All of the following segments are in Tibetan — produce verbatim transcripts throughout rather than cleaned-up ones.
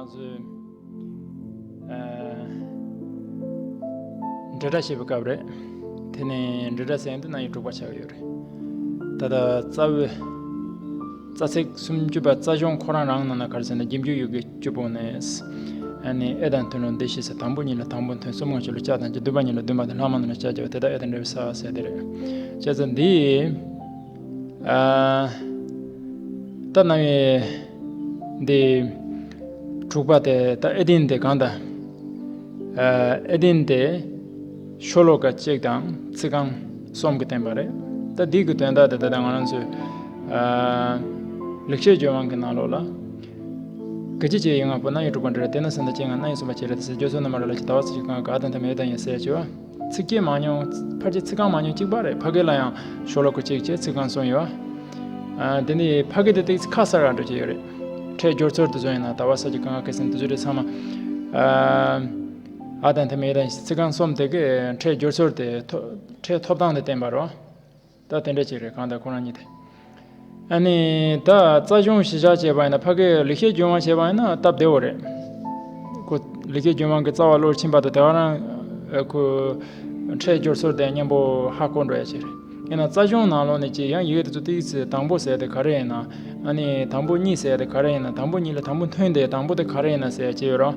ཨ། འབྲེལ་སྒྲ་བཤད་པའི་སྐབས་རེད། དེ་ནས་འབྲེལ་སྒྲ་ཟེར་དུས་རྣམ་དབྱེ་དྲུག་པ་ཆགས་ཡོད་རེད། ད་ལྟ་རྩ་བའི་རྩ་ཚིག་སུམ་ཅུ་པ་རྩ་གཞུང་ཁོ་རང་རང་ནང་ན་ག་རེ་ཟེར་ན། རྗེས་འཇུག་ཡི་གེ་བཅུ་པོ་ནས། ཨ་ནི་ཨེ་དང་མཐུན་ལུགས་འདི་ཞེས་ཟེར། དང་པོ་ཉིད་ལ་དང་པོ་མཐུན། གསུམ་ལྔ་བཅུ་ལ་ལྕགས་དང་བཅས། བདུན་པ་ཉིད་ལ་བདུན་པ་དང་། ལྷག་མ་རྣམས་ལ་ལྕགས་བརྒྱབ་པ། དེ་དག་ཨེ་དང་འབྲེལ་བའི་ས་ཟེར་དེ་རེད། བྱས་ཙང་འདི། ཨ། ད་རྣམ་དབྱེ་འདི་དྲུག་པ་དེ་ད་ཨེ་ཏིན་དེ་གང་ལྟར། ཨ། ཨེ་ཏིན་དེ་ཤོ་ལོ་ཀ་གཅིག་དང་ཚིག་རྐང་གསུམ་གྱིས་བསྟན་པ་རེད། ད་འདི་གི་དོན་དག་དེ་ད་ལྟ་ང་རང་ཚོའི། ཨ། ལེགས་བཤད་ལྗོན་དབང་གི་ནང་ལོགས་ལ། སྐད་ཅིག་གཅིག་ཡིག་ལྔ་པོ། རྣམ་དབྱེ་དྲུག་པ་འབྲེལ་སྒྲ། དེ་ནི་གསུམ་དང་ཕྱེད་ལྔ། རྣམ་དབྱེ་གསུམ་པ་བྱེད་སྒྲ་དེ་ཟེར། སྦྱོར་ཚུལ་རྣམ་པར་རོལ་པ་ཅན། ལྟ་བ་ཚིག་གཅིག་གང་ག་ཨ་དང་མཐའ་མེད་ཨེ་དང་ཡང་ཟེར་བྱས་པ། ཚིགས་བཅད་མང་ཉུང་། ཕལ་ཆེར་ཚིག་རྐང་མང་ཉུང་གཅིག་པ་རེད། ཕ་གི་ལ་ཡང་ཤོ་ལོ་ཀ་གཅིག་བྱས་ཚིག་རྐང་གསུམ་ཡོད། ཨ། དེ་ནི་ཕ་གི་དེ་ཏོག་ཙམ་ཁ་གསལ་ག་འགྲོ་གི་ཡོད་རེད། ཕྲད་སྦྱོར་ཚུལ་དེ་ཚོ་ཡིན་ན་ལྟ་བ་ས་ཀྱི་གང་ག་ཁ་སེང་དེ་ཚོ་རེད། ཚང་མ། ཨ། ཨ་དང་མཐའ་མེད་ཨེ་དང་ཚིག་རྐང་གསུམ་དེ་གི་ཕྲད་སྦྱོར་ཚུལ་དེ་ཐོ་ཕྲད་ཐོབ་ཐང་དེ་བསྟན་པ་རེད། ད་དེ་འདྲ་ཅིག་རེད། གང་ལྟར་ཁོ་རང་གཉིས་དེ། ཨ་ནི་ད་རྩ་གཞུང་གཞི་བཞག་བྱས་པ་ཡིན་ན། ཕ་གིའི་ལེགས་བཤད་ལྗོན་དབང་བྱས་པ་ཡིན་ན་སྟབས་བདེ་བོ་རེད། ཁོ་ལེགས་བཤད་ལྗོན་དབང་གི་རྩ་བ་བློར་ཕྱིན་པ་དང་། དེ་ག་རང་ཁོ་ཕྲད་སྦྱོར་ཚུལ་དེ་མཉམ་པོ་ཧ་གོ་འགྲོ་ཡ་ཅིག་རེད། ཡིན་ན་རྩ་གཞུང་ནང་ལོགས་ནས་ཅིག་ཡང་ཡི་གེ་དེ་ཚོ་ཏོག་ཙམ་དང་པོ་ཟེར་དེ་ག་རེ་ཡིན་ན། ཨ་ནི་དང་པོ་གཉིས་ཟེར་དེ་ག་རེ་ཡིན་ན། དང་པོ་གཉིས་ལ་དང་པོ་མཐུན་དེ་དང་པོ་དེ་ག་རེ་ཡིན་ན་ཟེར་ཡ་ཅིག་ཡོད་རེད།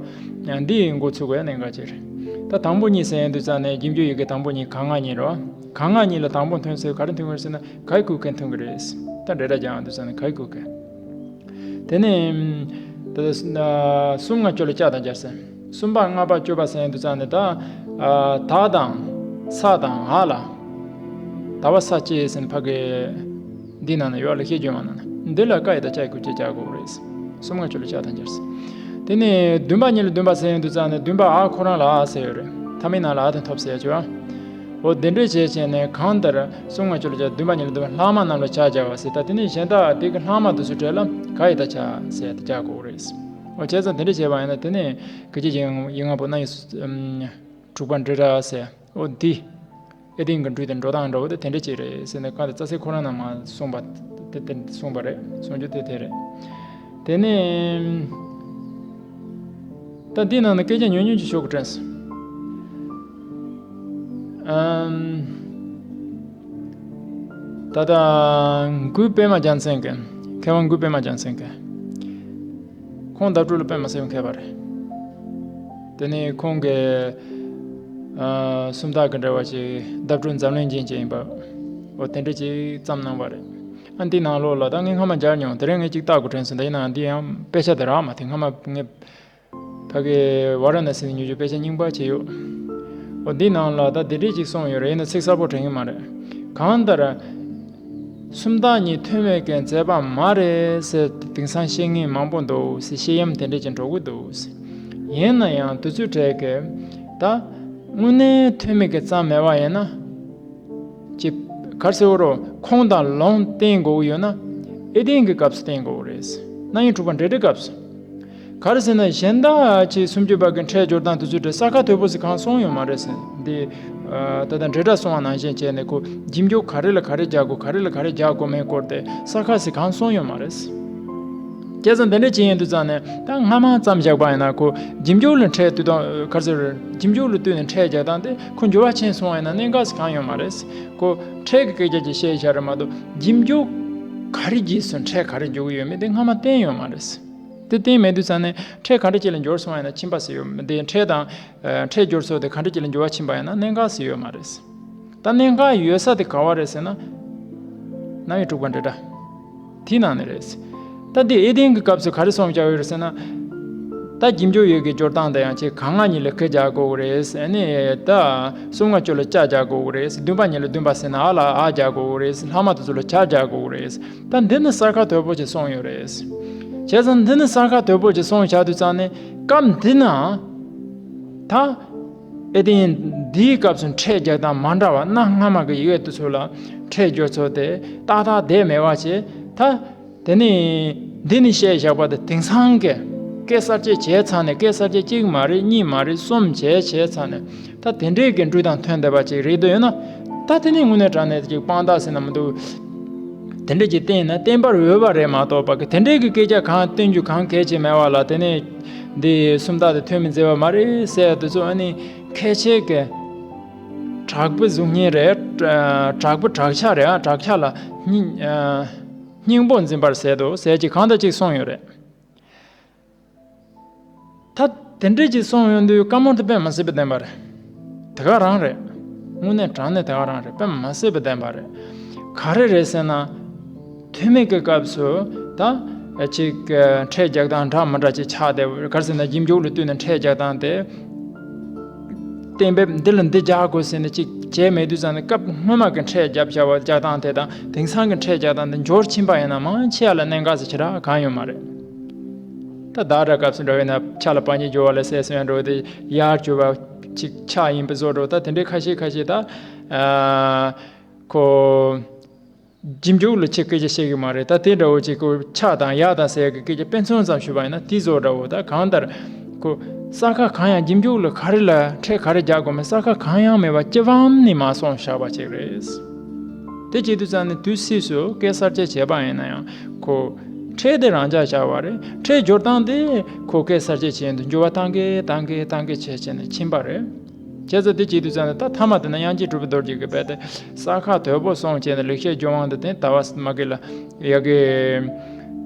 ཡང་འདི་ཡི་འགོ་ཚུགས་པའི་གནད་འགག་ཅིག་རེད། ད་དང་པོ་གཉིས་ཟེར་ཡ་དུས་ཙང་ནས་རྗེས་འཇུག་ཡི་གེ་དང་པོ་གཉིས་ག་ང་གཉིས་རེད། ག་ང་གཉིས་ལ་དང་པོ་མཐུན་ཟེར་ག་རེ་མཐུན་གི་རེད་ཟེར་ན། ག་གི་གུ་གེ་མཐུན་གི་རེད། ད་འབྲེལ་སྒྲ་རྒྱག་དུས་ཙང་ནས་ག་གི་གུ་གེ། དེ་ནས་ད་གསུམ་ལྔ་བཅུ་ལ་ལྕགས་དང་སྦྱར་ཟེར། གསུམ་པ་ལྔ་པ་བཅུ་པ་ཟེར་དུས་ཙང་ནས་ད། ཨ། དག་དང་ས་དང་འ་ལ། ད་བ་ས་བཅས་ཟེར་ན་ཕ་གི་འདི་ནང་ན་ཡོད། ལེགས་བཤད་ལྗོན་དབང་ནང་ན། འདི་ལ་ཀ་ཡི་ད་ལྕགས་གི་གུ་གེ་རྒྱག་དགོས་རེད། གསུམ་ལྔ་བཅུ་ལ་ལྕགས་དང་སྦྱར་ཟེར། དེ་ནས་བདུན་པ་ཉིད་ལ་བདུན་པ་ཟེར་དུས་ཙང་ནས་བདུན་པ་འ་ཁོ་རང་ལ་འ་ཟེར་ཡོད་རེད། མཐའ་མིག་ནང་ལ་འ་དེ་ཐོབ་ཟེར་ཡ་ཅིག་ཡོད། འོ་དེ་འདྲ་བྱས་བྱས་ནས་གང་ལྟར་གསུམ་ལྔ་བཅུ་ལ་ལྕགས། བདུན་པ་ཉིད་ལ་བདུན་པ། ལྷག་མ་རྣམས་ལ་ལྕགས་རྒྱག་པ་ཟེར། ད་དེ་ནས་གཞན་དག་དེ་གི་ལྷག་མ་དེ་ཚོའི་གྲས་ལ་ག་ཡི་ད་ཆ་ཟེར་དེ་རྒྱག་དགོས་རེད། འོ་བྱས་ཙང་དེ་འདྲ་བྱས་པ་ཡིན་ན་དེ་ནས་སྐད་ཅིག་གཅིག་ཡིག་ལྔ་པོ་རྣམ་དབྱེ་དྲུག་པ་འབྲེལ་སྒྲ་ཟེར། འོ་འདི་ཨེ་ཏིན་གྱི་འགྲོས་དེ་འགྲོ་སྟངས་འདྲ་བོ་དེ་དེ་འདྲ་ཅིག་རེད་ཟེར་ནས། གང་དེ་རྩ་ཚིག་ཁོ་རང་ནང་མ་གསུངས་པ་དེ་དེ་གསུངས་པ་རེད། གསུང་རྒྱུ་དེ་དེ་རེད། དེ་ནས་ད་འདི་ནང་ནས་སྐད་ཆ་ཉུང་ཉུང་ཅིག་ཞུ་དགོས་དྲན་སོང་། ཨམ། ད་ལྟ་མགོན་པད་མ་རྒྱལ་མཚན་གྱི། མཁས་དབང་མགོན་པད་མ་རྒྱལ་མཚན་གྱི། ཁོང་ཟླ་སྤྲུལ་ལ་པད་མ་སེར་པོ་མཁས་པ་རེད། དེ་ནས་ཁོང་གིས། ཨ། སུམ་རྟགས་ཀྱི་འགྲེལ་བ་ཞིག་ཟླ་སྤྲུལ་འཛམ་གླིང་རྒྱན་ཅན་ཡིན་པ། འོ་དེ་འདྲ་ཅིག་བརྩམས་གནང་བ་རེད། ཨ། འདི་ནང་ལོགས་ལ་ད་ངས་སྔ་མ་མཇལ་མྱོང་། དེ་རིང་ངས་ཅིག་བལྟ་དགོས་དྲན་སོང་། ད་ཡིན་ནའང་འདི་ཡང་དཔེ་ཆ་དེ་རག་མ་ཐུབ། སྔ་མ་ངས་ཕ་གི་ཝཱ་ར་ཎ་སི་ནས་ཉོ་རྒྱུ་དཔེ་ཆ་རྙིང་པ་ཅིག་ཡོད། འོ་འདི་ནང་ལ་ད་དེ་འདྲ་ཅིག་གསུངས་ཡོད་རེད། ཡིན་ན་ཚིག་གསལ་པོ་དྲན་གྱི་མ་རེད། གང་ལྟར། སུམ་རྟགས་གཉིས་ཐོན་མེད་མཁན་མཛད་པ་མ་རེད་ཟེར་དེང་སང་བཤད་མཁན་མང་པོ་འདུག་ཟེར། བཤད་ཡམ་དེ་འདྲ་ཅིག་འགྲོ་གི་འདུག་ཟེར། ཡིན་ན་ཡང་དེ་ཚོའི་གྲས་ཀྱི་ད་དངོས་གནས་ཐོན་མེད་མཁན་ཙམ་མེད་པ་ཡིན་ན། ཅི། ག་རེ་ཟེར་བ་རེད། ཁུངས་དང་ལུང་བསྟན་དགོས་ཀྱི་ཡོད་ན་ཨེ་ཏིན་གྱི་སྐབས་སུ་བསྟན་དགོས་ཀྱི་རེད། རྣམ་དབྱེ་དྲུག་པ་འབྲེལ་སྒྲའི་སྐབས་སུ། ག་རེ་ཟེར་ན་གཞན་དག་ཅིག་སུམ་ཅུ་པ་གི་ཕྲད་སྦྱོར་སྟངས་དེ་ཚོའི་གྲས་ས་ཁ་དོད་པོ་ཟིག་གང་གསུངས་ཡོད་མ་རེད་ཟེར། འདི། ཨ། ད་ལྟ་འབྲེལ་སྒྲ་གསུངས་པ་ནང་བཞིན་བྱས་ནས་ཁོ་རྗེས་འཇུག་ག་རེ་ལ་ག་རེ་རྒྱག་དགོས། ག་རེ་ལ་ག་རེ་རྒྱག་དགོས་མིན་སྐོར་དེ་ས་ཁ་ཟིག་གང་གསུངས་ཡོད་མ་རེད་ཟེར། བྱས་ཙང་དེ་འདྲ་བྱས་ཡིན་དུས་ཙང་ནས་ད་སྔ་མ་ཙམ་བཞག་པ་ཡིན་ན་ཁོ་རྗེས་འཇུག་ལ་ཕྲད་བསྟུན་སྟངས་ག་རེ་ཟེར། རྗེས་འཇུག་ལ་བསྟུན་ནས་ཕྲད་རྒྱག་སྟངས་དེ་ཁོ་འགྱུར་བ་ཕྱིན་སོང་བ་ཡིན་ན་གནད་འགག་ཟིག་གང་ཡོད་མ་རེད་ཟེར། ཁོ་ཕྲད་ཀྱི་སྐད་ཆ་ཅིག་བཤད་བཞག་རེད་མ་གཏོགས། རྗེས་འཇུག་ག་རེ་རྗེས་སུ་ཕྲད་ག་རེ་འཇུག་གི་ཡོད་མེད་དེ་སྔ་མ་བསྟན་ཡོད་མ་རེད་ཟེར། དེ་བསྟན་མེད་དུས་ཙང་ནས་ཕྲད་ག་འདྲ་ཅིག་ལ་འགྱུར་སོང་བ་ཡིན་ན་ཕྱིན་པ་ཟིག་ཡོད་མ་རེད། ཕྲད་དང་། ཨ། ཕྲད་སྦྱོར་ཚུལ་དེ་ག་འདྲ་ཅིག་ལ་འགྱུར་བ་ཕྱིན་པ་ཡིན་ན་གནད་འགག་ཟིག་ཡོད་མ་རེད། ད་གནད་འགག་ཡོད་ས་དེ་ག་བ་རེད་ཟེར་ན། རྣམ་དབྱེ་དྲུག་པ་འབྲེལ་སྒྲ། དེའི་ནང་ནས་རེད། ད་འདི་ཨེ་ཏིན་གྱི་སྐབས་སུ་ག་རེ་གསུངས་བཞག་ཡོད་རེད་ཟེར་ན། ད་རྗེས་འཇུག་ཡི་གེ་སྦྱོར་སྟངས་དེ་ཡང་ཅིག་ག་ང་གཉིས་ལ་ག་རྒྱག་དགོས་ཀྱི་རེད། ཨ་ནི་ད་གསུམ་ལྔ་བཅུ་ལ་ལྕགས་རྒྱག་དགོས་ཀྱི་རེད། བདུན་པ་ཉིད་ལ་བདུན་པ་ཟེར་ན་འ་ལ་འ་རྒྱག་དགོས་ཀྱི་རེད། ལྷག་མ་དེ་ཚོ་ལ་ལྕགས་རྒྱག་དགོས་ཀྱི་རེད། ད་འདི་ནི་གསལ་ཁ་དོད་པོ་ཅིག་གསུངས་ཡོད་རེད། བྱས་ཙང་འདི་ནི་གསལ་ཁ་དོད་པོ་ཅིག་གསུངས་བཞག་དུས་ཙང་ནས་སྐབས་འདི་ན་ད་ཨེ་ཏིན་འདིའི་སྐབས་སུ་ཕྲད་རྒྱག་སྟངས་མ་འདྲ་བ། གནའ་སྔ་མ་གི་ཡི་གེ་དེ་ཚོ་ལ་ཕྲད་སྦྱོར་ཚུལ་དེ་ཏག་ཏག་བསྡད་མེད་པ་བྱས། ད་དེ་ནི་འདི་ནི་བཤད་བཞག་པ་དེ་དེང་སང་གི་སྐད་གསར་བཅད་བྱས་ཚར་ནས། སྐད་གསར་བཅད་གཅིག་མ་རེད། གཉིས་མ་རེད། གསུམ་བྱས་བྱས་ཚར་ནས། ད་དེ་འདྲའི་གི་འགྲོས་དང་མཐུན་བསྡད་པ་ཅིག་རེད་འདོད་ཡོད་ན། ད་དེ་ནི་དངོས་གནས་དྲང་གནས་ཅིག་དཔང་རྟགས་ཟེར་ན་མི་འདུག། དེ་འདྲ་ཅིག་བསྟན་ན་བསྟན་པར་འོས་པ་རེད་མ་གཏོགས་པ་གི་དེ་འདྲའི་གི་སྐད་ཆ་གང་བསྟན་རྒྱུ་གང་གལ་ཆེ་མེད་པ་ལ། དེ་ནས་འདི་སུམ་རྟགས་དེ་ཐོན་མི་མཛད་པ་མ་རེད་ཟེར་ཡ་དེ་ཚོ་ཨ་ནི་ཁས་འཆེ་གི་དྲག་པོའི་གཟུགས་བརྙན་རེད། དྲག་པོ་དྲག་ཆ་རེད། ཨ་དྲག་ཆ་ལ་སྙིང་སྙིང་པོ་འཛིན་པར་ཟད་དོ་ཟེར་གྱི་གང་དང་གཅིག་གསུངས་ཡོད་རེད། ད་དེ་འདྲས་ཅིག་གསུངས་ཡོང་དུས་བཀའ་མོལ་དེ་དཔེ་མ་སྲིད་པའི་བདེན་པ་རེད། དེ་ག་རང་རེད། དངོས་གནས་དྲང་གནས་དེ་ག་རང་རེད། དཔེ་མ་སྲིད་པའི་བདེན་པ་རེད། ག་རེ་རེད་ཟེར་ན། ཐོན་མི་གི་སྐབས་སུ་ད་ཅིག་ཁྲལ་རྒྱག་སྟངས་འདྲ་མི་འདྲ་ཅིག་ཆགས་བསྡད། ག་རེ་ཟེར་ན་རྗེས་འཇུག་ལ་བསྟུན་ནས་ཁྲལ་རྒྱག་སྟངས་དེ། གཏན་འབེབས་འདི་ལ་འདི་རྒྱག་དགོས་ཟེར་ནས་ཅིག་བྱས་མེད་དུས་ཙང་ནས་སྐབས་སྔོན་མ་གི་ཁྲལ་རྒྱབ་བྱ་བ་རྒྱག་སྟངས་དེ་དང་དེང་སང་གི་ཁྲལ་རྒྱག་སྟངས་དེ་འབྱོར་ཕྱིན་པ་ཡིན་ན་མང་ཆེ་བ་ལ་གནད་འགག་ཟེར་ཁྱེད་རང་གང་ཡོད་མ་རེད། ད་བདག་སྒྲ་སྐབས་སུ་འགྲོ་བས་ན་ཆ་ལ་བ་ཉིད་སྦྱོར་བ་ལ་ཟས་སོ་ཡང་འགྲོ་དེ་ཡར་སྦྱོར་བ་ཅིག་ཆ་ཡིན་པའི་བཟོ་འགྲོ། ད་དེ་འདྲའི་ཁ་ཤས་ཁ་ཤས་ད་ཨ་ཁོ་རྗེས་འཇུག་ལ་ཆེ་སྐད་ཆ་བཤད་གི་མ་རེད། ད་དེ་འདྲ་བོ་ཅིག་ཁོ་ཆ་དང་ཡ་དང་ཟས་ཀྱི་སྐད་ཆ་དཔེ་མཚོན་ཙམ་ཞུས་པ་ཡིན་ན་དེ་བཟོ་འདྲ་བོ། ད་གང་ལྟར་ཁོ་ས་ཁ་གང་ཡང་རྗེས་འཇུག་ལ་ག་རེ་ལ་ཁྲལ་ག་རེ་རྒྱག་དགོས་མིན་ས་ཁ་གང་ཡང་མེད་པ་སྤྱི་བམ་ནས་མར་སོང་བཞག་པ་ཅིག་རེད། དེ་བྱེད་དུས་ཙང་ནས་དུས་སྲིད་སུ་སྐད་གསར་བཅད་བྱས་པ་ཡིན་ན་ཡང་ཁོ་ཁྲལ་དེ་རང་འཇགས་བཞག་པ་རེད། ཁྲལ་སྦྱོར་སྟངས་དེ་ཁོ་སྐད་གསར་བཅད་བྱས་ཡོང་དུས་འགྱུར་བ་བཏང་གི་བཏང་གི་བཏང་གི་བྱས་བྱས་ནས་ཕྱིན་པ་རེད། བྱས་ཙང་དེ་བྱེད་དུས་ཙང་ནས་ད་མཐའ་མ་དེ་ན་དབྱངས་ཅན་གྲུབ་པའི་རྡོ་རྗེ་གིས་རྦད་དེ་ས་ཁ་དོད་པོ་སོང་བྱས་ནས་ལེགས་བཤད་ལྗོན་དབང་དེ་དེ་ཟླ་བ་མ་གི་ལ་ཡ་གི་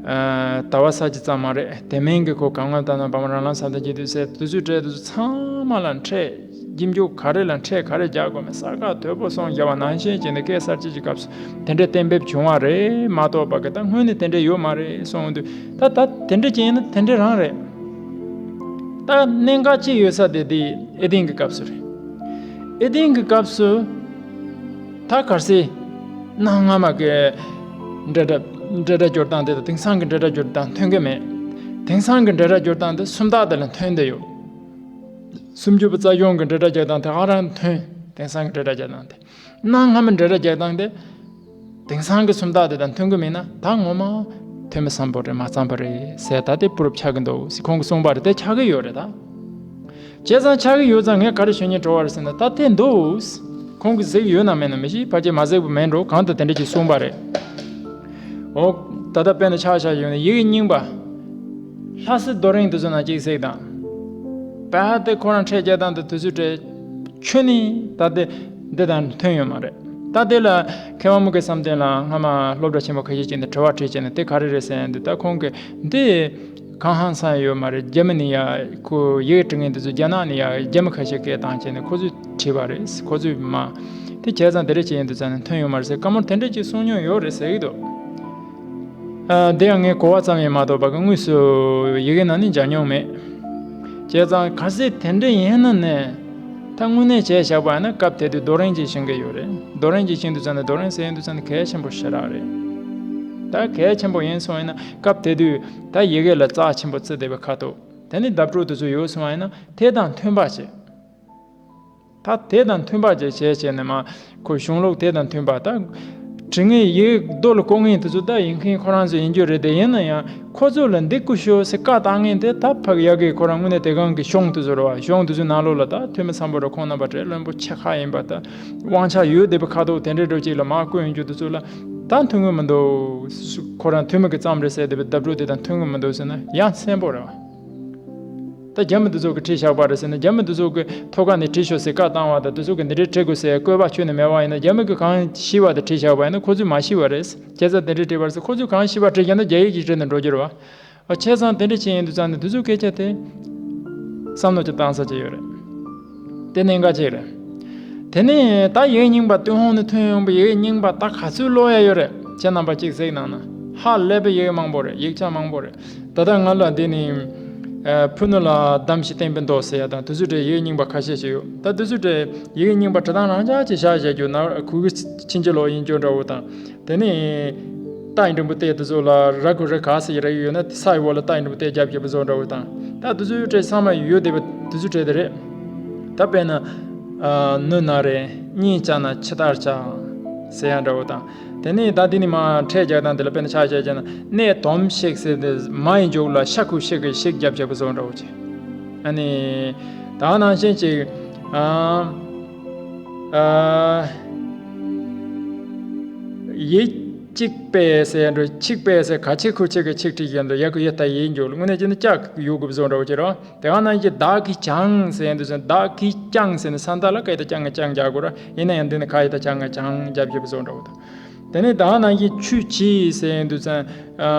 ཟླ་བ་ས་གཅིག་ཙམ་མ་རེད། དེ་མིན་གྱི་ཁོ་གང་ལ་ལྟ་ན་བ་མ་རང་ལམ་ས་དང་རྒྱས་བསྡུས་ཟེར་དུས་ཚོད་སྤྲད་དུས་ཚང་མ་ལ་ཁྲལ། རྗེས་འཇུག་ག་རེ་ལ་ཁྲལ་ག་རེ་རྒྱག་དགོས་མིན་ས་ཁ་དོད་པོ་སོང་བཞག་པ་ནང་བཞིན་བྱས་ནས་སྐད་གསར་བཅད་ཀྱི་སྐབས་སུ་དེ་འདྲའི་གཏན་འབེབས་བྱུང་བ་རེད་མ་གཏོགས་པ་གི་ད་སྔོན་ནས་དེ་འདྲ་ཡོད་མ་རེད་གསུངས་དུས་ད་ད་དེ་འདྲ་ཅིག་ཡིན་ན་དེ་འདྲ་རང་རེད། ད་གནད་འགག་ཅིག་ཡོད་ས་དེ་དེ་ཨེ་ཏིང་གི་སྐབས་སུ་རེད། ཨེ་ཏིང་གི་སྐབས་སུ་ད་གལ་སྲིད་གནའ་སྔ་མ་གི་འབྲེལ་སྒྲ་འབྲེལ་སྒྲ་སྦྱོར་སྟངས་དེ་དང་དེང་སང་གི་འབྲེལ་སྒྲ་སྦྱོར་སྟངས་མཐུན་གི་མེད། དེང་སང་གི་འབྲེལ་སྒྲ་སྦྱོར་སྟངས་དེ་སུམ་རྟགས་དེ་ལ་མཐུན་བསྡད་ཡོད། སུམ་ཅུ་པ་རྩ་གཞུང་གི་འབྲེལ་སྒྲ་རྒྱག་སྟངས་དེ་ཧ་ཅང་མཐུན། དེང་སང་གི་འབྲེལ་སྒྲ་རྒྱག་སྟངས་དེ། གནའ་སྔ་མོའི་འབྲེལ་སྒྲ་རྒྱག་སྟངས་དེ། དེང་སང་གི་སུམ་རྟགས་དེ་དང་མཐུན་གི་མིན་ན་ད་ངོ་མ་ཐོན་མི་སམ་བྷོ་རེད་མ་ཙམ་པ་རེད་ཟེར་ད་དེ་པུ་རུབ་ཆགས་གི་འདུག་ཟེར་ཁོང་གིས་གསུངས་པ་རེད། དེ་ཆགས་གི་ཡོད་རེད་ད། བྱས་ཙང་ཆགས་ཀྱི་ཡོད་ཙང་ངས་ག་རེ་ཞུ་སྙིང་བྲོ་བ་རེད་ཟེར་ན་ད་དེ་འདུག་ཁོང་གིས་གཟིགས་ཡོད་ན་མེད་ན་མི་ཤེས། ཕལ་ཆེར་མ་གཟིགས་པ་མེད་འགྲོ། གང་ལྟར་དེ་འདྲ་ཅིག་གསུངས་པ་རེད། འོ། ད་ལྟ་དཔེར་ན་ཆ་བཞག་ཡོད་ན་ཡི་གེ་རྙིང་པ། ལྷ་སའི་རྡོ་རིང་དེ་ཚོ་ནང་གཅིག་གཟིགས་དང་། པ་ཧ་དེ་ཁོ་རང་ཁྲལ་རྒྱག་སྟངས་དེ་དུས་ཚོད་སྤྲད། ཁྱོན་ནས་ད་དེ་འདི་དང་མཐུན་ཡོད་མ་རེད། ད་དེ་ལ་མཁས་དབང་མུ་གེ་བསམ་གཏན་ལ་སྔ་མ་སློབ་གྲྭ་ཆེན་པོ་ཁ་ཤས་ཅིག་ནས་དྲི་བ་དྲིས་བྱས་ནས་དེ་ག་རེ་རེད་ཟེར་ཡ་འདི་ད་ཁོང་གིས་འདི། གང་ཧང་སང་ཡོད་མ་རེད། རྒྱ་མི་ནས་ཡ་ཁོ་ཡི་གེ་འབྲི་མཁན་དེ་ཚོ་རྒྱ་ནག་ནས་ཡ་རྒྱ་མི་ཁ་ཤས་སྐད་བཏང་བྱས་ནས་ཁོ་ཚོས་བྲིས་པ་རེད། ཁོ་ཚོས་མ་དེ་བྱས་ཙང་དེ་འདྲ་བྱས་ཡིན་དུས་ཙང་ནས་མཐུན་ཡོད་མ་རེད་ཟེར་བཀའ་མོལ་དེ་འདྲ་ཅིག་གསུང་མྱོང་ཡོད་རེད་ཟེར་གི་འདུག་ཨ། དེ་ཡང་ངས་གོ་བ་ཙམ་ཡིན་མ་གཏོགས་པ་གི་དངོས་སུ་ཡི་གེ་ནང་ནས་མཇལ་མྱོང་མེད། བྱས་ཙང་གལ་སྲིད་དེ་འདྲ་ཡིན་ན་ནས་ད་དངོས་གནས་བྱས་བཞག་པ་ཡིན་ན་སྐབས་དེ་དུས་རྡོ་རིང་ཅིག་བཞེངས་གི་ཡོད་རེད། རྡོ་རིང་ཅིག་བཞེངས་དུས་ཙང་ནས་རྡོ་རིང་ཟེར་ཡིན་དུས་ཙང་ནས་གལ་ཆེན་པོ་ཞེ་དྲག་རེད། ད་གལ་ཆེན་པོ་ཡིན་སོང་ཡིན་ན་སྐབས་དེ་དུས་ད་ཡི་གེ་ལ་རྩ་ཆེན་པོ་བརྩི་བསྡད་པའི་ཁ་ཐུག་དེ་ནས་བརྡ་སྤྲོད་དེ་ཚོ་ཡོད་སོང་བ་ཡིན་ན་དེ་དང་མཐུན་པ་བྱེད། ད་དེ་དང་མཐུན་པ་བྱེད་བྱས་བྱས་ནས་མ་ཁོ་གཞུང་ལུགས་དེ་དང་མཐུན་པ་ད། འབྲི་མཁན་ཡི་གེ་རྡོ་ལ་བརྐོ་མཁན་དེ་ཚོ་ད་ཡིན་མཁན་ཁོ་རང་ཚོ་ཡིན་རྒྱུ་རེད། དེ་ཡིན་ན་ཡང་ཁོ་ཚོ་ལ་འདི་བརྐུ་ཤོག་ཟེར་བཀའ་བཏང་མཁན་དེ་ད་ཕ་གི་ཡ་གི་ཁོ་རང་དངོས་གནས་དེ་གང་གི་གཞུང་དེ་ཚོ་རེད་བ། གཞུང་དེ་ཚོའི་ནང་ལོགས་ལ་ད་ཐོན་མི་སམ་བྷོ་ར་ཁོང་རྣམ་པ་བྲེལ་བློན་པོ་ཆེ་ཁག་ཡིན་པ་ད་དབང་ཆ་ཡོད་བསྡད་པའི་ཁ་ཐུག་དེ་འདྲའི་འགྲོ་ཅིག་ལ་མ་བརྐུ་ཡོང་རྒྱུ་དེ་ཚོ་ལ་ད་མཐུན་གི་མི་འདུག་ཁོ་རང་ཐོན་མི་གི་ཙམ་རེད་ཟེར་བསྡད་པའི་བརྡ་སྤྲོད་དེ་དང་མཐུན་གི་མི་འདུག་ཟེར་ན་ཡ་མཚན་པོ་རེད་བ། ད་རྒྱ་མི་འདི་ཚོ་གིས་བྲིས་བཞག་པ་རེད་ཟེར་ན་རྒྱ་མི་འདི་ཚོ་གི་ཐོག་ཁ་ནས་བྲིས་ཤོག་ཟེར་བཀའ་བཏང་བ་དང་འདི་ཚོ་གིས་འདི་འདྲའི་བྲིས་དགོས་ཟེར་བཀོད་པ་ཁྱོན་ནས་མེད་པ་ཡིན་ན་རྒྱ་མི་གིས་གང་ཤེས་པ་དེ་བྲིས་བཞག་པ་ཡིན་ན་ཁོ་ཚོས་མ་ཤེས་པ་རེད། བྱས་ཙང་དེ་འདྲའི་བྲིས་པ་རེད་ཟེར། ཁོ་ཚོས་གང་ཤེས་པ་བྲིས་བཞག་ན་རྒྱ་ཡིག་ཅིག་བྲིས་ནས་འགྲོ་རྒྱུ་རེད་བ། ཨ། བྱས་ཙང་དེ་འདྲ་བྱས་ཡིན་དུས་ཙང་ནས་འདི་ཚོའི་སྐད་ཆ་དེ་བསམ་བློ་ཅིག་བཏང་ས་ཅིག་ཡོད་རེད། དེ་གནད་འགག་ཅིག་རེད། དེ་ནས་ད་ཡིག་རྙིང་པ་ཏུན་ཧོང་ནས་ཐོན་ཡོང་པའི་ཡིག་རྙིང་པ་ད་ག་ཚོད་ཀློག་ཡ་ཡོད་རེད། ཁྱེད་རྣམ་པ་གཅིག་གཟིགས་གནང་ན་ཧ་ལས་པའི་ཡིག་མང་པོ་རེད། ཡིག་ཆ་མང་པོ་རེད། ད་ལྟ་ང་ལ་འདི་ནི་ཨ། ཕུ་ནུ་ལ་གདམས་ཤིང་བསྟན་པའི་མདོ་ཟེར་ཡ་དང་དེ་ཚོ་འདྲའི་ཡིག་རྙིང་པ་ཁ་ཤས་ཤིག་ཡོད། ད་དེ་ཚོ་འདྲའི་ཡིག་རྙིང་པ་འབྲི་སྟངས་རང་འཇགས་ཅིག་བཞག་བཞག་རྒྱུ་ན་གུ་གེ་ཕྱིན་ཅི་ལོག་ཡིན་རྒྱུ་འདྲ་བོ་དང་། དེ་ནས་རྟ་ཡི་འགྲེང་བུ་དེ་དེ་ཚོ་ལ་ར་གུ་རི་ག་ཟེར་གྱི་ར་ཡོད་ན་ས་ཡི་འོག་ལ་རྟ་ཡི་འགྲེང་བུ་དེ་རྒྱབ་རྒྱབ་བཟོ་འདྲ་བོ་དང་། ད་དེ་ཚོའི་གྲས་ཚང་མ་ཡོད་བསྡད་པ་དེ་ཚོའི་གྲས་དེ་རེད། ད་དཔེར་ན་ཨ། ནུ་ན་རེ་གཉིས་བྱ་ན་ཕྱི་ལྟར་བྱ་ཟེར་ཡ་འདྲ་བོ་དང་། དེ་ནས་ད་དེ་ནི་མ་ཁྲལ་རྒྱག་སྟངས་དེ་ལ་དཔེར་ན་ཆ་བཞག་བྱས་ན་གནས་དོམ་ཤིག་ཟེར་ཏེ་མ་ཡི་མཇུག་ལ་ཤ་ཁུ་ཤིག་གི་ཤིག་རྒྱབ་རྒྱབ་བཟོ་འདྲ་བོ་བྱས། ཨ་ནི་ད་ནང་བཞིན་ཅིག་ཨ། ཨ། ཡིག་གཅིག་པས་ཟེར་འགྲོ། ཆིག་པས་ཟེར། ག་ཆེ་ཁུ་ཆེ་གི་ཆིག་ཁྲིག་ཡིན་འདུག་ཡ་གི་ཡ་ད་ཡིན་འགྱུར། དངོས་གནས་ཅི་ནི་ལྕགས་ཡོད་དགོས་བཟོ་འདྲ་བོ་ཅིག་རེད། དེ་ག་ནང་བཞིན་བདག་གིས་བྱང་ཟེར་འདུག་ཟེར། བདག་གིས་ཀྱང་ཟེར་ནས་ས་མཐའ་ལ་ཀ་ཡ་ད་ཀྱང་ང་ཀྱང་རྒྱག་དགོས་ར། ཡིན་ན་ཡང་འདི་ནི་ཁ་ཡ་ད་ཆ་ང་ཆང་རྒྱབ་བཞིན་བཟོ་འདྲ་བོ་དང་། དེ་ནས་ད་ག་ནང་བཞིན་ཆུ་ཆེ་ཟེར་འདུག་ཟེར།